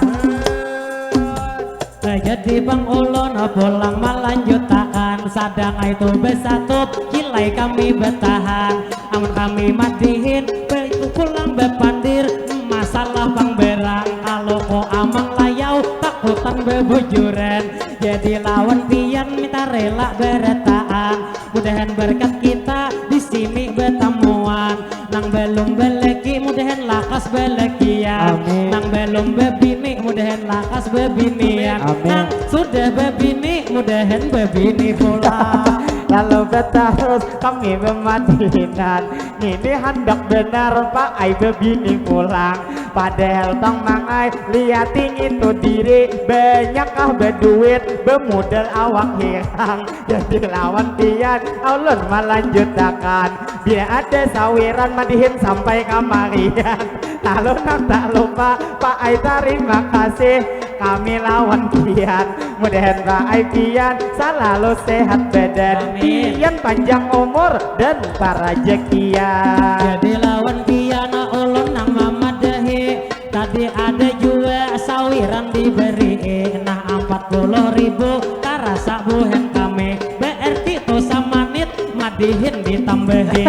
Jadi bang ulun pulang malanjutakan, sadang itu besatup kilai kami betahan. Amun kami madihin baitu pulang bepandir, masalah pang berang kalau ko amang layau takutan bebujuran. Jadi lawan pian minta rela berataan. Mudahan berkat kita di sini betamuan. Nang belum beleki mudahan lakas belekian. Amin. Nang belum bebini mudahan lakas bebinian. Amin. Nang sudah bebini mudahan bebini pula. Lalu betarus kami bemadihinan. Ngini handak benar paai bebini pulang. Padahal tong mangai liati ngitu diri, banyakkah beduit bemodal awak hirang. Jadi lawan pian ulun malanjutakan. Bila ada sawiran madihin sampai kamarian. Lalu nang tak lupa paai tarima kasih kami lawan pian. Mudahan paai pian salalu sehat badan. Amin. Pian panjang umur dan parajakian. Jadi lawan pian ulun nang mamadahi. Tadi ada jua sawiran diberi, nah, empat puluh ribu tarasa buhan kami. Berarti tu samanit madihin ditambahi.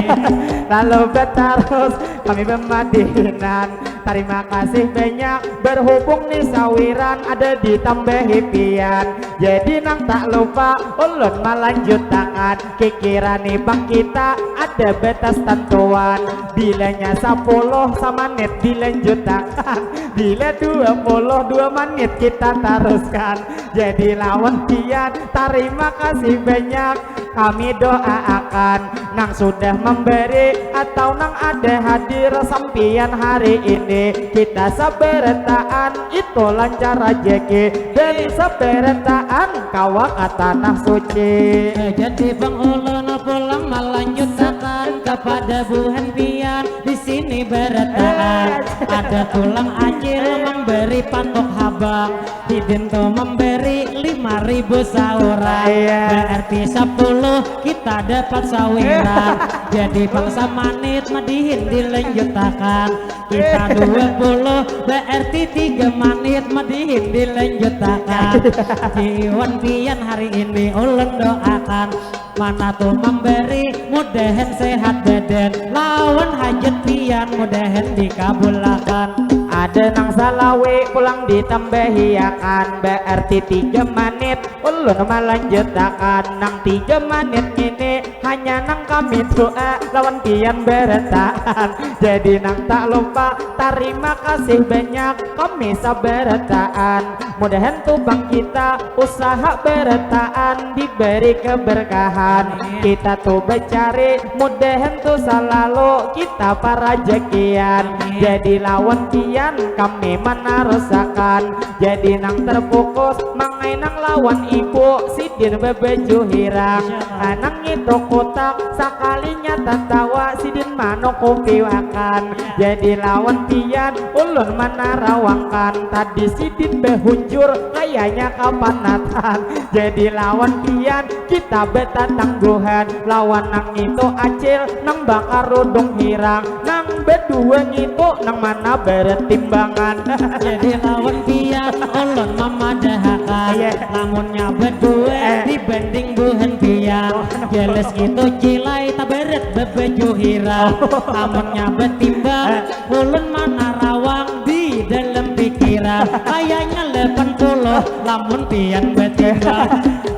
Lalu betarus kami bemadihinan. Tarima kasih banyak berhubung ni sawiran ada ditambahi pian. Jadi nang tak lupa ulun malanjutakan. Kikira ni bang kita ada batas tantuan. Bilanya sapuluh samanit dilanjutakan. Bila dua puluh dua manit kita taruskan. Jadi lawan pian tarima kasih banyak. Kami doaakan nang sudah memberi atau nang ada hadir sampian hari ini. Kita sabarataan itu lancar rajaki dan sabarataan kawa ka tanah suci. Eh, jadi bang ulun pulang malanjutakan kepada buhan pian di sini barataan. Eh. Ada tulang acil memberi patok habang. Sidin tu memberi lima ribu saurang. Iya. Berarti sapuluh kita dapat sawiran. Jadi bang samanit madihin dilanjutakan. Kita dua puluh berarti tiga manit madihin dilanjutakan. Jiwan pian hari ini ulun doakan. Mana tu memberi mudahan sehat badan. Lawan hajat pian mudahan dikabulakan. Ada nang salawi pulang ditambahiakan. Berarti tiga manit ulun malanjutakan. Nang tiga manit ngini Hanya nang kami doa lawan pian barataan. Jadi nang tak lupa, tarima kasih banyak kami sabarataan. Mudahan tu bang kita usaha barataan diberi keberkahan. Kita tu bacari, mudahan tu salalu kita parajakian. Jadi lawan pian kami manarusakan. Jadi nang terfokus mangai nang lawan ibu sidin babaju hirang. Anang itu kotak sakalinya tatawa sidin manukupi wakan. Jadi lawan pian ulun manarawangkan, tadi sidin bahujur kayanya kapanatan. Jadi lawan pian kita batatangguhan, lawan nang itu acil nang bakarudung hirang, nang badua ngitu nang mana baratimbangan. Jadi lawan pian ulun mamadahakan. Iya. Lamunnya badua Eh. dibanding buhan pian. Oh, kenapa? Jelas ngitu cilai tabarat babaju hirang. Oh. Lamunnya batimbang Eh. ulun manarawang di dalam pikiran. Kayaknya delapan puluh lamun pian batimbang.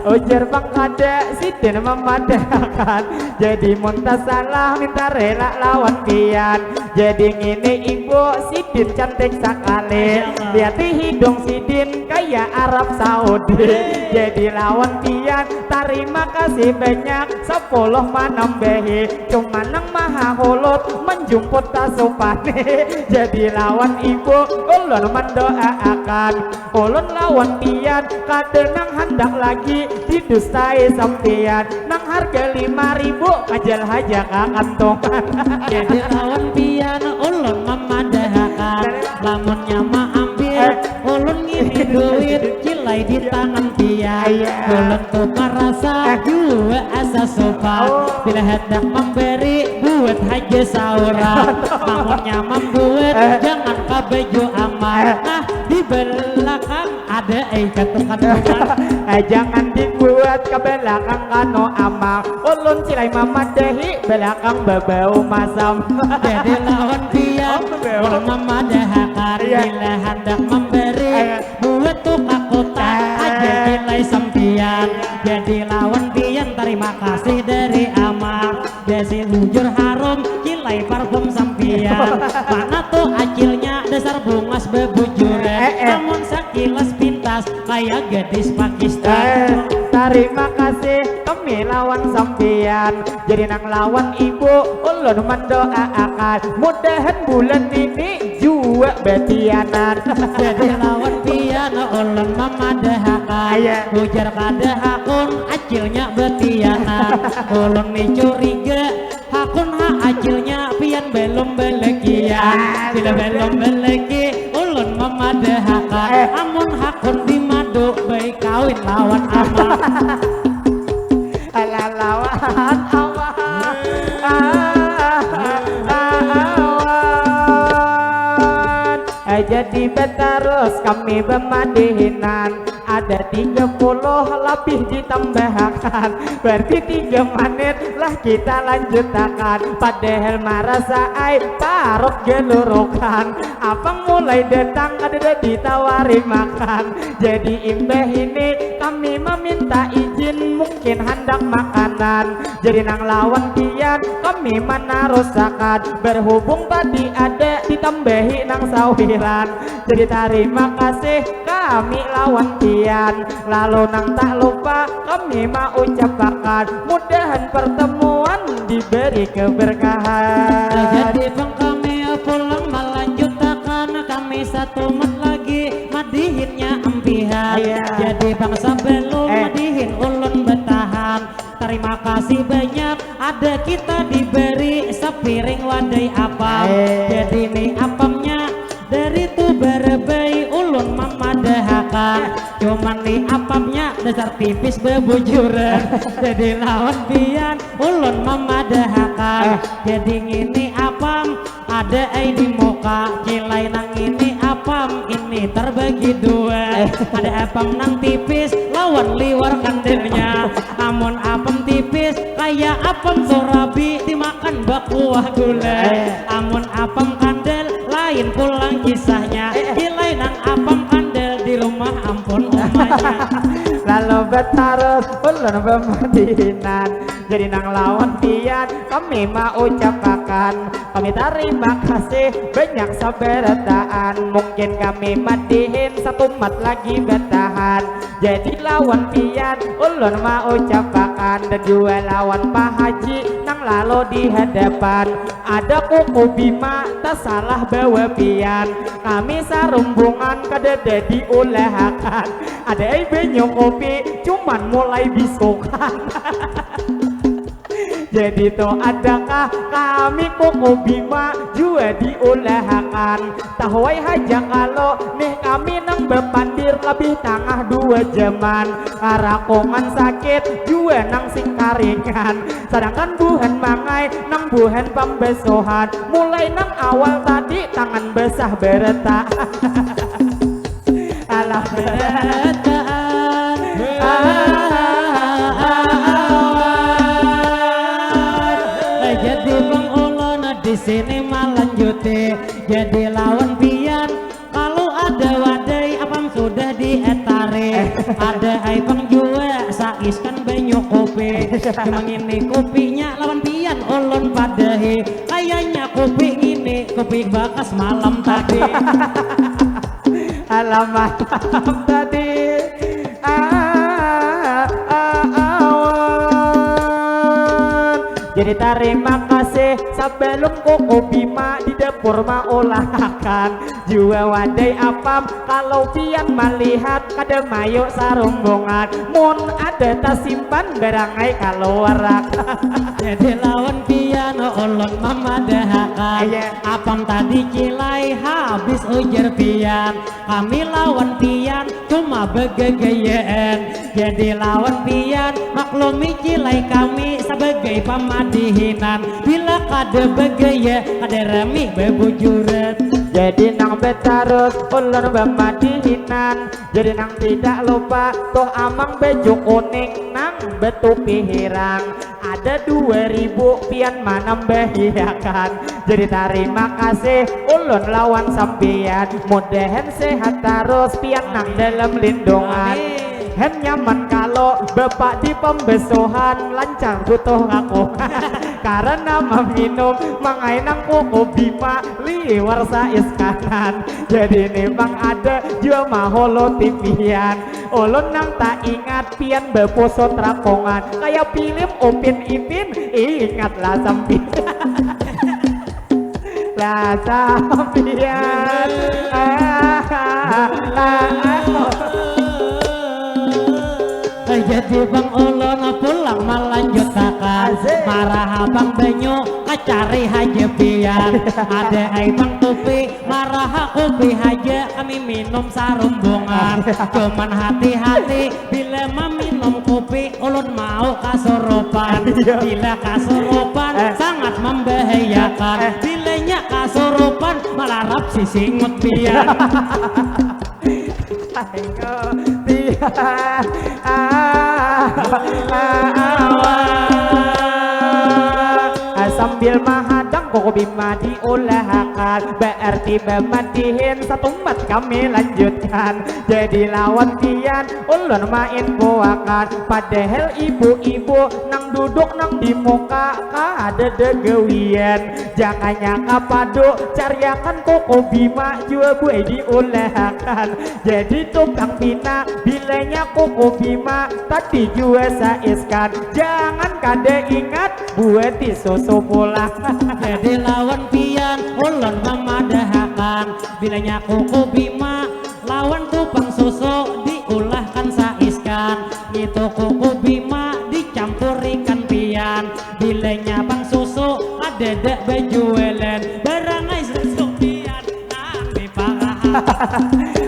Ujar bang kada sidin mamadahakan. Jadi mun tasalah minta rela lawan pian. Jadi ngini ibu sidin cantik sakali. Masya Allah. Liati hidung sidin kaya Arab Saudi. Hei. Jadi lawan pian tarima kasih banyak sapuluh manambahi. Cuma nang maha hulut manjumput tasupani. Jadi lawan ibu ulun mandoaakan. Ulun lawan pian kada nang handak lagi didustai sampian. Nang harga lima ribu ajal haja kakantungan. Jadi lawan pian ulun mamadahakan. Lamunnya maambil Eh. ulun ngini duit cilai di tangan pian. Iya. Ulun tu marasa Eh. jua asa sopan. Oh. Bila handak mambari buat haja saurang. Lamunnya mambuat Eh. jangan ka baju aman. Eh. Nah, di belakang ada ai katu-katu. Eh, jangan dibuat ka belakang kanu amang. Ulun cilai mamadahi belakang babau masam. Jadi lawan pian Oh, babau. ulun mamadahakan Iya. bila handak mambari Iya. buat tu ka kotak Ah. aja cilai sampian. Jadi lawan pian tarima kasih dari amang. Besi bujur harum, cilai parfum sampian. Mana tu acilnya dasar bungas bebujuran. Eh, eh. Namun sakilas pintas kaya gadis Pakistan. Eh, tarima kasih kami lawan sampian. Jadi nang lawan ibu ulun mandoaakan. Mudahan bulan ini jua batianan. Jadi lawan pian ulun mamadahakan. Iya. Ujar kada hakun acilnya batianan. Ulun ni curiga hakun ha acilnya pian belum belekian. Bila belum beleki ulun mamadahakan. Eh. Amun hakun di madu baik kawin lawan aman. Alah lawan aman. Ah, ah, ah, awan. Eh, jadi batarus kami bamadihinan. Ada tiga puluh labih ditambahakan. Berarti tiga menit lah kita lanjutakan. Padahal marasa ai parut gelurukan. Apang mulai datang kadada ditawari makan. Jadi imbah ini kami maminta izin mungkin handak makanan. Jadi nang lawan pian kami manarusakan. Berhubung tadi ada ditambahi nang sawiran. Jadi tarima kasih kami lawan pian. Lalu nang tak lupa kami maucapakan. Mudahan pertemuan diberi keberkahan. Jadi pang kami pulang malanjutakan. Kami satumat lagi madihinnya ampihan. Iya. Jadi pang sebelum Eh. madihin ulun betahan. Tarima kasih banyak, ada kita diberi sepiring wadai apam. Eh. Jadi ni apamnya dari tu barabai ulun mamadahakan. Cuman ni apamnya dasar tipis bebujuran. Jadi lawan pian ulun mamadahakan. Eh. Jadi ngini apam ada ai di muka, cilai nang ini apam ini terbagi dua. Eh. Ada apam nang tipis lawan liwar kandelnya. Amun apam tipis kaya apam surabi dimakan bakuah gula. Eh. Amun apam kandel lain pulang kisahnya. Eh. Cilai nang apam kandel di rumah ampun umanya. Lalu betarus Ulun bamadihinan, jadi nang lawan pian kami maucapakan kami tarima kasih banyak sabarataan. Mungkin kami madihin satumat lagi batahan. Jadi lawan pian ulun maucapakan dan jua lawan Pak Haji nang lalu di hadapan. Ada kuku Bima tasalah bawa pian. Kami sarumbungan kadada diulahakan. Ada ai banyu kopi cuman mulai bisukan. Jadi tu adakah kami kuku Bima jua diulahakan. Tahuai haja kalo nih kami nang bapandir labih tangah dua jaman. Karakungan sakit jua nang sing karingan. Sadangkan buhan mangai nang buhan pambesohan. Mulai nang awal tadi tangan basah barataan. Alah barataan. Jadi bang ulun di sini malanjuti. Jadi lawan pian kalau ada wadai apam sudah dietari. Ada ai pang jua saiskan banyu kopi. Cuma ngini kopinya lawan pian ulun padahi. Kayaknya kopi ngini kopi bakas malam tadi. Alamat tadi. Ah, ah, awan. Jadi tarima kasih sabalum kuku Bima di dapur maulahakan jua wadai apam. Kalau pian malihat kada mayu sarumbungan mun ada tasimpan barangai kaluarakan. Jadi lawan pian ulun mamadahakan. Iya. Apam tadi cilai habis ujar pian. Kami lawan pian cuma bagagayaan. Jadi lawan pian maklumi cilai kami sabagai pamadihinan. Bila kada bagaya kada rami babujuran. Jadi nang batarus ulun bamadihinan. Jadi nang tidak lupa tuh amang baju kuning nang batupi hirang. Ada dua ribu pian manambahiakan. Jadi tarima kasih ulun lawan sampian. Mudahan sehat tarus pian nang dalam lindungan. Amin. Hem nyaman kalo bapak di pembesohan lancar butuh aku. Karena meminum mangai nang kuku Bima liwar saiskanan. Jadi ini bang ada jua maholo tipian. Ulun nang tak ingat pian bapuso trakongan kaya pilim Upin Ipin, ingatlah sampian. Lah sampian. Ah, ah, ah. Jadi bang ulun pulang melanjutakan. Asik. Marah abang banyu kacari haja pian. Ada ai bang tupi marah kopi haja kami minum sarumbungan. Cuman hati-hati bila maminum kopi ulun mau kasurupan. Iya. Bila kasurupan eh sangat membahayakan. Eh. Bilanya kasurupan malarap sisingut pian. Ayo, pian. Ah, ah, ah, ah. Ah, sambil mahadang kuku Bima diulahakan. Berarti bamadihin satumat kami lanjutkan. Jadi lawan pian ulun main buakan. Padahal ibu-ibu nang duduk nang di muka kada ada gawian. Jangannya kapadu cariakan kuku Bima jua buai diulahakan. Jadi tukang pina bilanya kuku Bima tadi jua saiskan. Jangan kada ingat buati susu pulang. Jadi lawan pian ulun mamadahakan bilanya kuku Bima lawan tupang susu diulahkan saiskan. Ngitu kuku Bima dicampur ikan pian. Bilanya pang susu kadada bajualan. Barangai susu pian nang diparahan.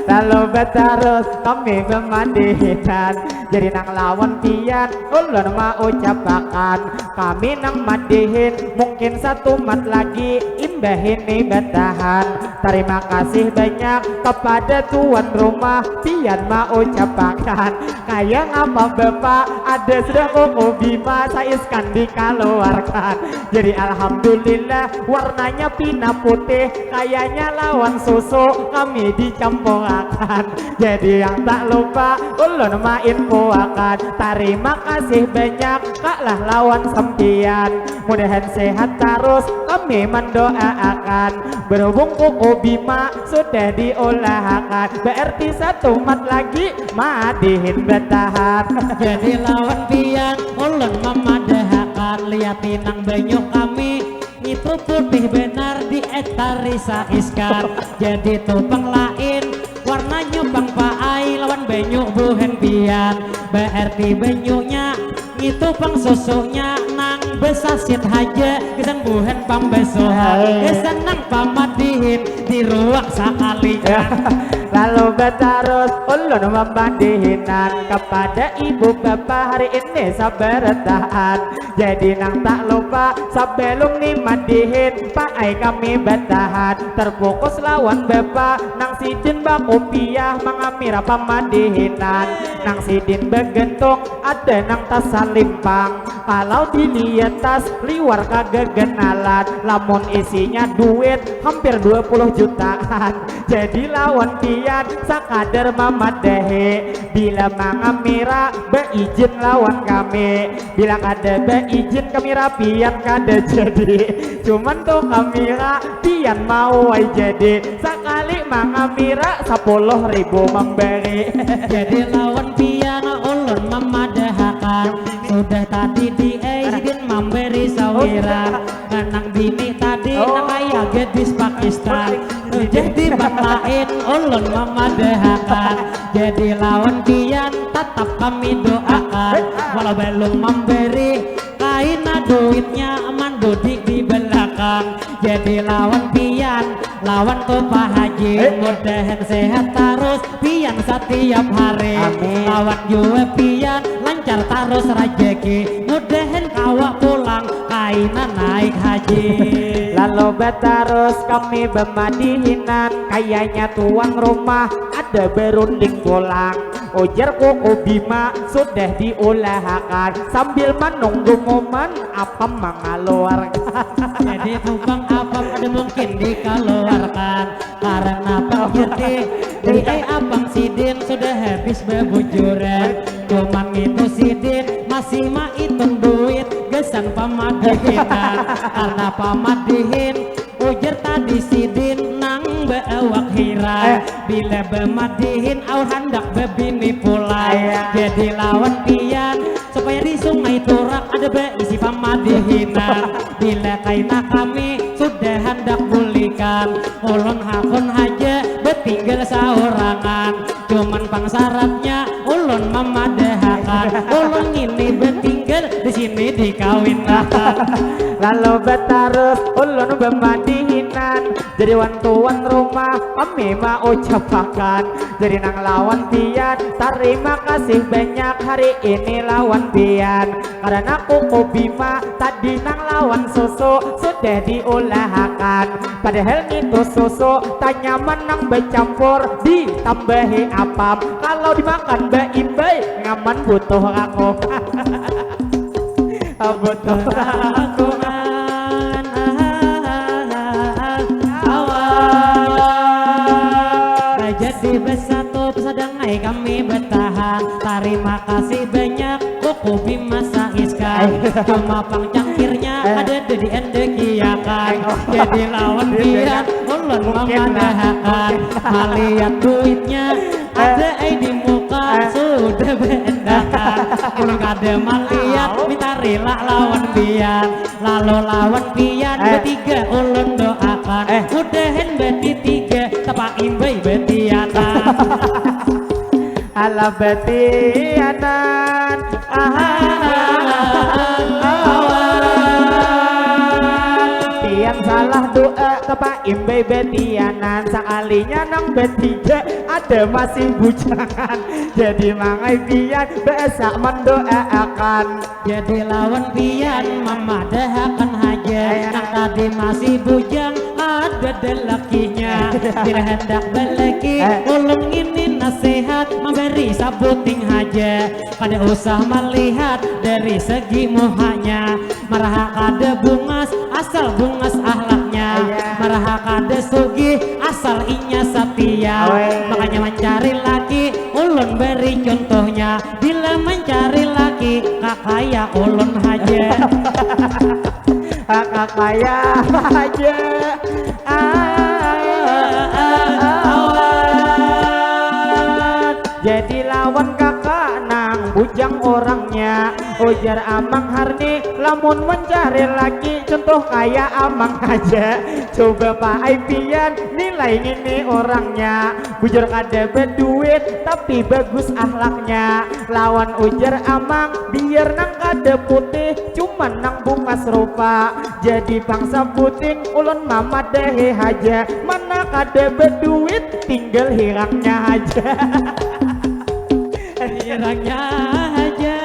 Lalu batarus kami bamadihinan. Jadi nang lawan pian ulun maucapakan. Kami nang madihin mungkin satumat lagi imbah ini batahan. Tarima kasih banyak kapada tuan rumah pian maucapakan. Kaya ngapa bapa ada sudah kuku Bima saiskan dikaluarkan. Jadi alhamdulillah warnanya pina putih kayanya lawan susu kami dicampurakan. Jadi yang tak lupa ulun mainfoakan, tarima kasih banyak Kak lah lawan sampiyan. Mudahan sehat tarus kami mendoaakan. Berhubung kuku Bima sudah diulahakan, berarti satu mat lagi madihin betahan. Jadi lawan pian ulun mamadahakan, liati nang banyu kami ngitu putih benar di etari saiskan. Jadi tu pang lain warnanya pang paai lawan banyu buhan pian. Berarti banyunya ngitu pang susunya nang besasit haja gasan buhan pambasuhan. Hai. Gasan nang pamadihin di ruak sakali. Ya. Lalu betarus ulun mamadihinan kepada ibu bapa hari ini sabarataan. Jadi nang tak lupa sebelum ni madihin paai kami betahan. Terfokus lawan bapa nang sidin bakupiah mangamira pamadihinan. Nang sidin begentung ada nang tasalimpang. Kalau dilihat tas liwar kagaganalan, lamun isinya duit hampir dua puluh jutaan. Jadi lawan pian sakadar mamadahi, bila mangamira beizin lawan kami. Bila kada beizin kamira pian kada jadi. Cuman tu kamira pian mau ai jadi. Sakali mangamira sapuluh ribu memberi. Jadi lawan pian ulun mamadahakan. Sudah tadi di sidin memberi sawiran. Nang bini tadi nang kaya gadis Pakistan. Jadi bang lain ulun mamadahakan. Jadi lawan pian tatap kami doakan. Walau belum memberi kaina duitnya mandudik di belakang. Jadi lawan pian lawan tu Pak Haji. Mudahan sehat tarus pian satiap hari. Amin. Lawan jua pian lancar tarus rajaki. Mudahan kawa pulang kaina naik haji. Lalu batarus kami bamadihinan, kayanya tuan rumah ada berunding pulang. Ujar kuku Bima sudah diulahakan sambil menunggu momen apam mengeluarkan. Jadi tubang apam ada mungkin dikeluarkan karena pang jadi ai apam sidin sudah habis bebujuran. Cuman itu sidin masih maitung duit gasan pamadihinan karena pamadihin. Ujar tadi sidin nang baawak hiran. Eh. Bila bamadihin au handak babini pulai. Iya. Jadi lawan pian supaya di Sungai Turak ada baisi pamadihinan. Bila kaina kami sudah handak bulikan, ulun hakun haja batinggal saurangan. Cuman pang syaratnya ulun mamadahakan, ulun ngini batinggal di sini dikawinakan. Lalu batarus ulun bamadihinan, jadi wan tuan rumah kami maucapakan. Jadi nang lawan pian tarima kasih banyak hari ini lawan pian. Karena kuku Bima tadi nang lawan susu sudah diulahakan. Padahal ngitu susu tanyaman nang bacampur ditambahi apam. Kalau dimakan baimbai ngaman butuh aku. Butuh aku. Awan. Jadi bersatu sadang ai kami bertahan. Tarima kasih banyak. Kuku Bima saiskan. Cuma pang cangkirnya ada di endekiakan. Jadi lawan pian ulun mamadahakan. Malihat duitnya ada ai di muka sudah beendakan. Ulun kada malihat minta rila lawan pian. Lalu lawan pian betiga ulun doakan. Mudahan beti tiga tapaimbai betianan. Alah betianan. Awan. Pian salah doa tapaimbai betianan. Sakalinya nang betiga ada masih bujangan. Jadi mangai pian biasa mendoaakan. Jadi lawan pian mamadahakan haja. Nang tadi masih bujang ada dalakinya. Bila hendak balaki ulun ngini nasihat memberi sabuting haja. Kada usah melihat dari segi muhanya. Maraha kada bungas asal bungas ahlaknya. Maraha kada sugih Asal inya satia, makanya mencari laki, ulun beri contohnya. Bila mencari laki, kakaya ulun haja. Kakaya haja. Jadi lawan kakak nang bujang orangnya. Ujar Amang Harni, lamun mencari laki, contoh kaya Amang haja. Coba paai pian, nilai ngini orangnya. Bujur kada beduit, tapi bagus ahlaknya. Lawan ujar Amang, biar nang kada putih, cuman nang bungas rupa. Jadi bangsa puting, ulun mamadahi haja. Mana kada beduit, tinggal hirangnya haja. Hirangnya haja.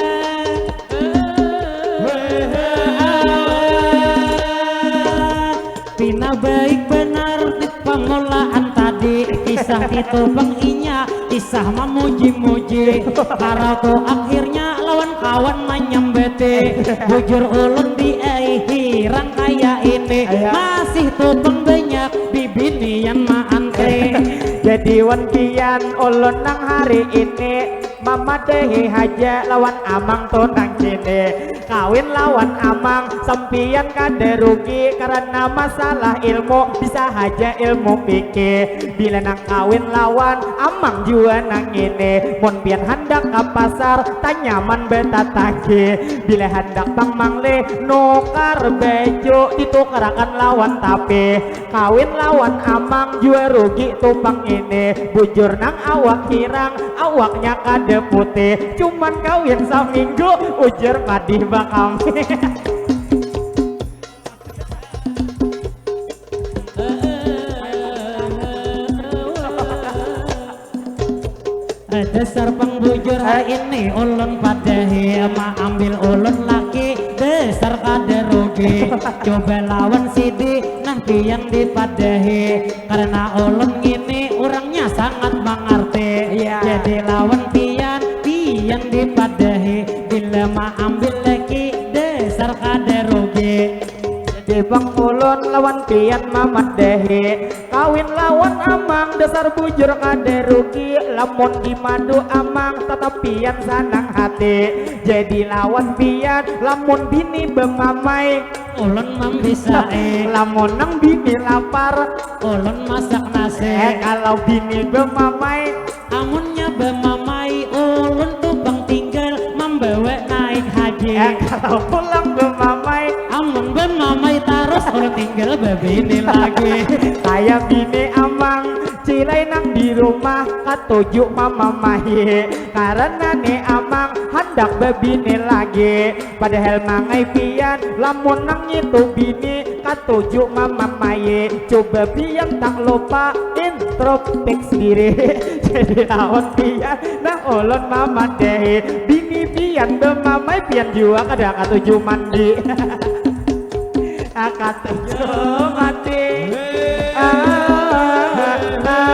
Pina baik banar di pamulaan tadi, kisah itu pang inya, kisah mamuji-muji. Karau tu akhirnya lawan kawan manyambati. Bujur ulun di ai hirang kaya ini. Masih tu pang banyak bibinian maanti. Jadi wan pian ulun nang hari ini mamadahi haja lawan amang tu nang kini. Kawin lawan amang, sampiyan kada rugi karena masalah ilmu, bisa haja ilmu fikih. Bila nang kawin lawan amang jua nang ini, mun pian handak ka pasar, tanyaman betatagi. Bila handak pang manglih, nukar baju, ditukarakan lawan tapih. Kawin lawan amang jua rugi tu pang ini. Bujur nang awak hirang, awaknya kada putih. Cuman kawin saminggu, ujar padih bakami. Dasar pang bujur hari ini ulun padahi, maambil ulun laki dasar kada rugi. Coba lawan sidi nah pian dipadahi, karena ulun ngini urangnya sangat mangarti. Jadi lawan pian, pian dipadahi, bila maambil laki dasar kada rugi. Jadi bang ulun lawan pian mamadahi, kawin lawan amang dasar bujur kada rugi. Lamun dimadu amang, tatap pian sanang hati. Jadi lawan pian, lamun bini bemamai, ulun mambisai. Lamun nang bini lapar, ulun masak nasi. Eh, kalau bini bemamai, amunnya bemamai, ulun tu pang tinggal mambawa naik haji. Eh, kalau pulang bemamai, amun bemamai tarus, ulun tinggal bebini lagi. Kaya bini amang, cilai nang di rumah katuju mamamai. Karena ni amang handak bebini lagi. Padahal mangai pian, lamun nang itu bini katuju mamamai. Coba pian tak lupa introspeksi diri. Jadi lawan pian, nah ulun mamadahi. Bini pian bemamai, pian jua kada katuju mandi. Katuju mandi. Ah, ah, ah.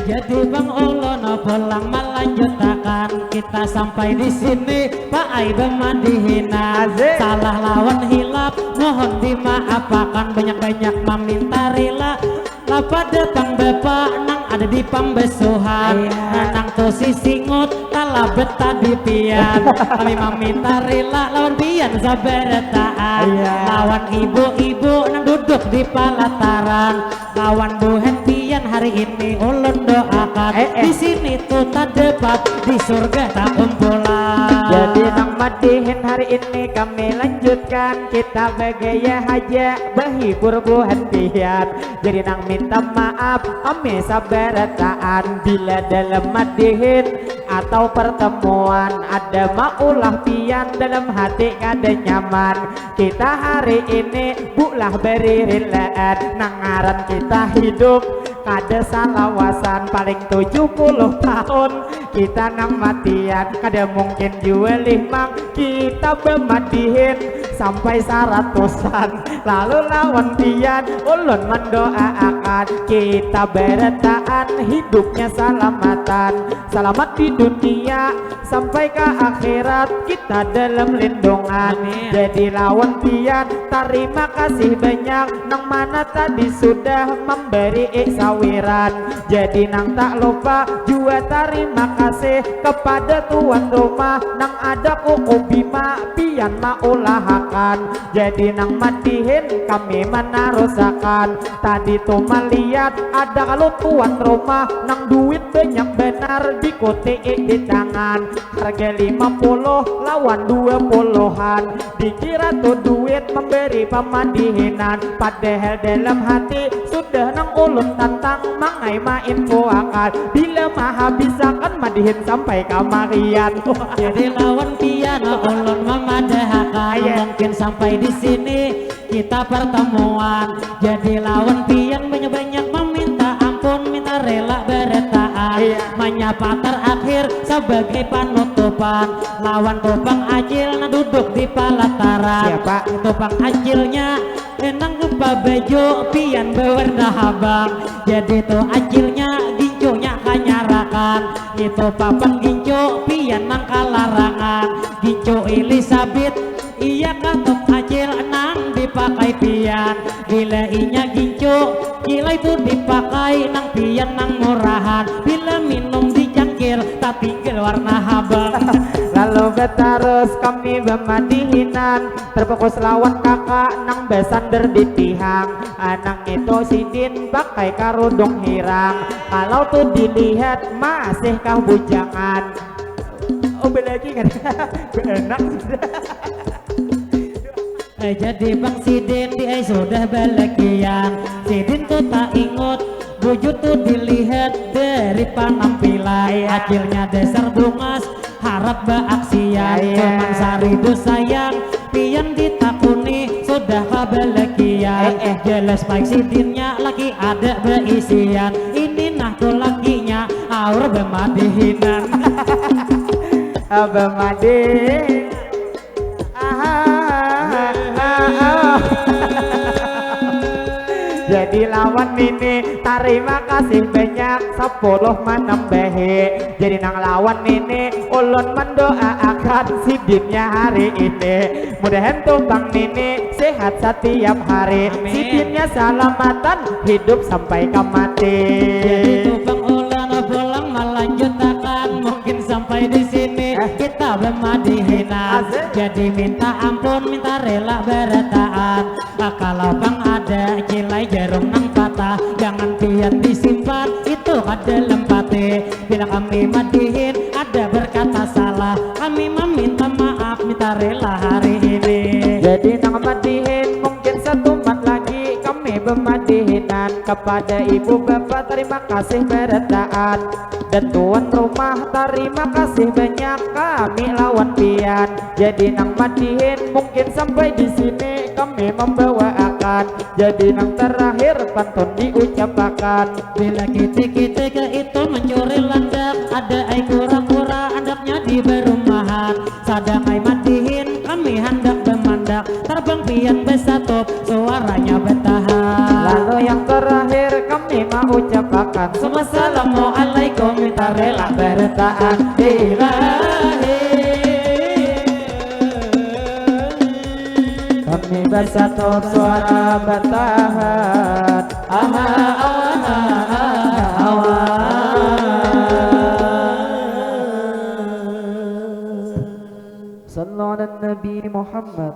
Jadi bang ulun pulang melanjutakan, kita sampai di sini paai bemadihinan. Salah lawan hilap mohon dimaapakan, banyak-banyak maminta rila. Lapa datang bapa nang ada di pambesuhan, nang tu sisingut talabet tadi pian. Kami maminta rila lawan pian sabarataan, lawan ibu-ibu nang duduk di palataran. Lawan buhan pian hari ini ulun doakan, eh, eh, di sini tu tadapat, di surga takumpulan. Jadi nang madihin hari ini kami lanjutkan, kita bagaya haja bahibur buhan pian. Jadi nang minta maaf kami sabarataan, bila dalam madihin atau pertemuan ada maulah pian dalam hati kada nyaman. Kita hari ini bulah beririlaan, nang ngaran kita hidup kada salawasan, paling tujuh puluh tahun kita nang matian, kada mungkin jua lih mang kita bemadihin sampai saratusan. Lalu lawan pian ulun mendoaakan Kita berataan hidupnya salamatan, selamat di dunia sampai ke akhirat kita dalam lindungan. Amin. Jadi lawan pian tarima kasih banyak nang mana tadi sudah memberi sawiran. Jadi nang tak lupa jua tarima kasih kepada tuan rumah nang ada kuku bima pian maulahakan. Jadi nang madihin kami menarusakan. Tadi tu malihat ada kalu tuan rumah nang duit banyak benar dikutii di tangan. Harga lima puluh lawan dua puluhan. Dikira tu duit memberi pamadihinan. Padahal dalam hati sudah nang ulun tantang mangai main puakan. Bila mahabisakan madihin sampai kamarian. Jadi lawan pian ulun mamadahakan. Iya. Mungkin sampai di sini kita pertemuan. Jadi lawan pian banyak-banyak meminta ampun, minta rela berataan. Iya. Menyapa terakhir sebagai penutupan. Lawan tupang acil na duduk di palataran. Siapa? Tupang acilnya enang rupa baju pian bewarna habang. Jadi tu acilnya gincunya kanyarakan. Itu papan gincu pian nang kalarangan. Gincu Elizabeth iya katup acil nang dipakai pian. Bila inya gincu kilai tu dipakai nang pian nang murahan. Bila minum dicangkir tatinggal warna habang. Lalu betarus kami bemadihinan terfokus lawan kakak nang besander di tihang. Anang itu sidin pakai karudung hirang. Kalau tu dilihat masih kah bujangan. Oh belagi kan. Enak sudah. Eh, jadi bang sidin di ai sudah balakian. Sidin tu tak ingut bujut tu dilihat dari penampilan. Iya. Akhirnya dasar bungas harap baaksian. Iya. Cuman saribu sayang pian ditakuni sudah kabalakian. Eh, eh. Jelas baik sidinnya lagi ada beisian. Ini nah tu lakinya aur bemadihinan. Abah Made. Aha. Jadi lawan nini tarima kasih banyak sepuluh menambahi. Jadi nang lawan nini ulun mendoaakan sidinnya hari ini. Mudahan tumpang nini sehat setiap hari. Amin. Sidinnya salamatan hidup sampai ke mati. Jadi tumpang ulun pulang melanjutakan mungkin sampai di sini. Eh. Kita bemadihinan. Asik. Jadi minta ampun, minta rela berataan. Kalau pang ada cilai jarum nang patah, jangan pian disimpan itu kada lempati. Bila kami madihin ada berkata salah, kami meminta maaf, minta rela hari ini. Jadi nang madihin mungkin satumat lagi kami bemadihinan kepada ibu bapa terima kasih berataan. Dan tuan rumah tarima kasih banyak kami lawan pian. Jadi nang madihin mungkin sampai di sini kami membawaakan. Jadi nang terakhir pantun diucapakan. Bila kitik-kitik itu mencuri landak, ada ai kura-kura andaknya di perumahan. Sadang ai madihin kami handak bemandak, terbang pian besatup suaranya betahan. Lalu yang terakhir kami mau ucapakan. Assalamualaikum, minta rela berataan. Ilahi. Kami besatup suara betahan. Aha, aha, aha, aha. Sallu ala Nabi Muhammad.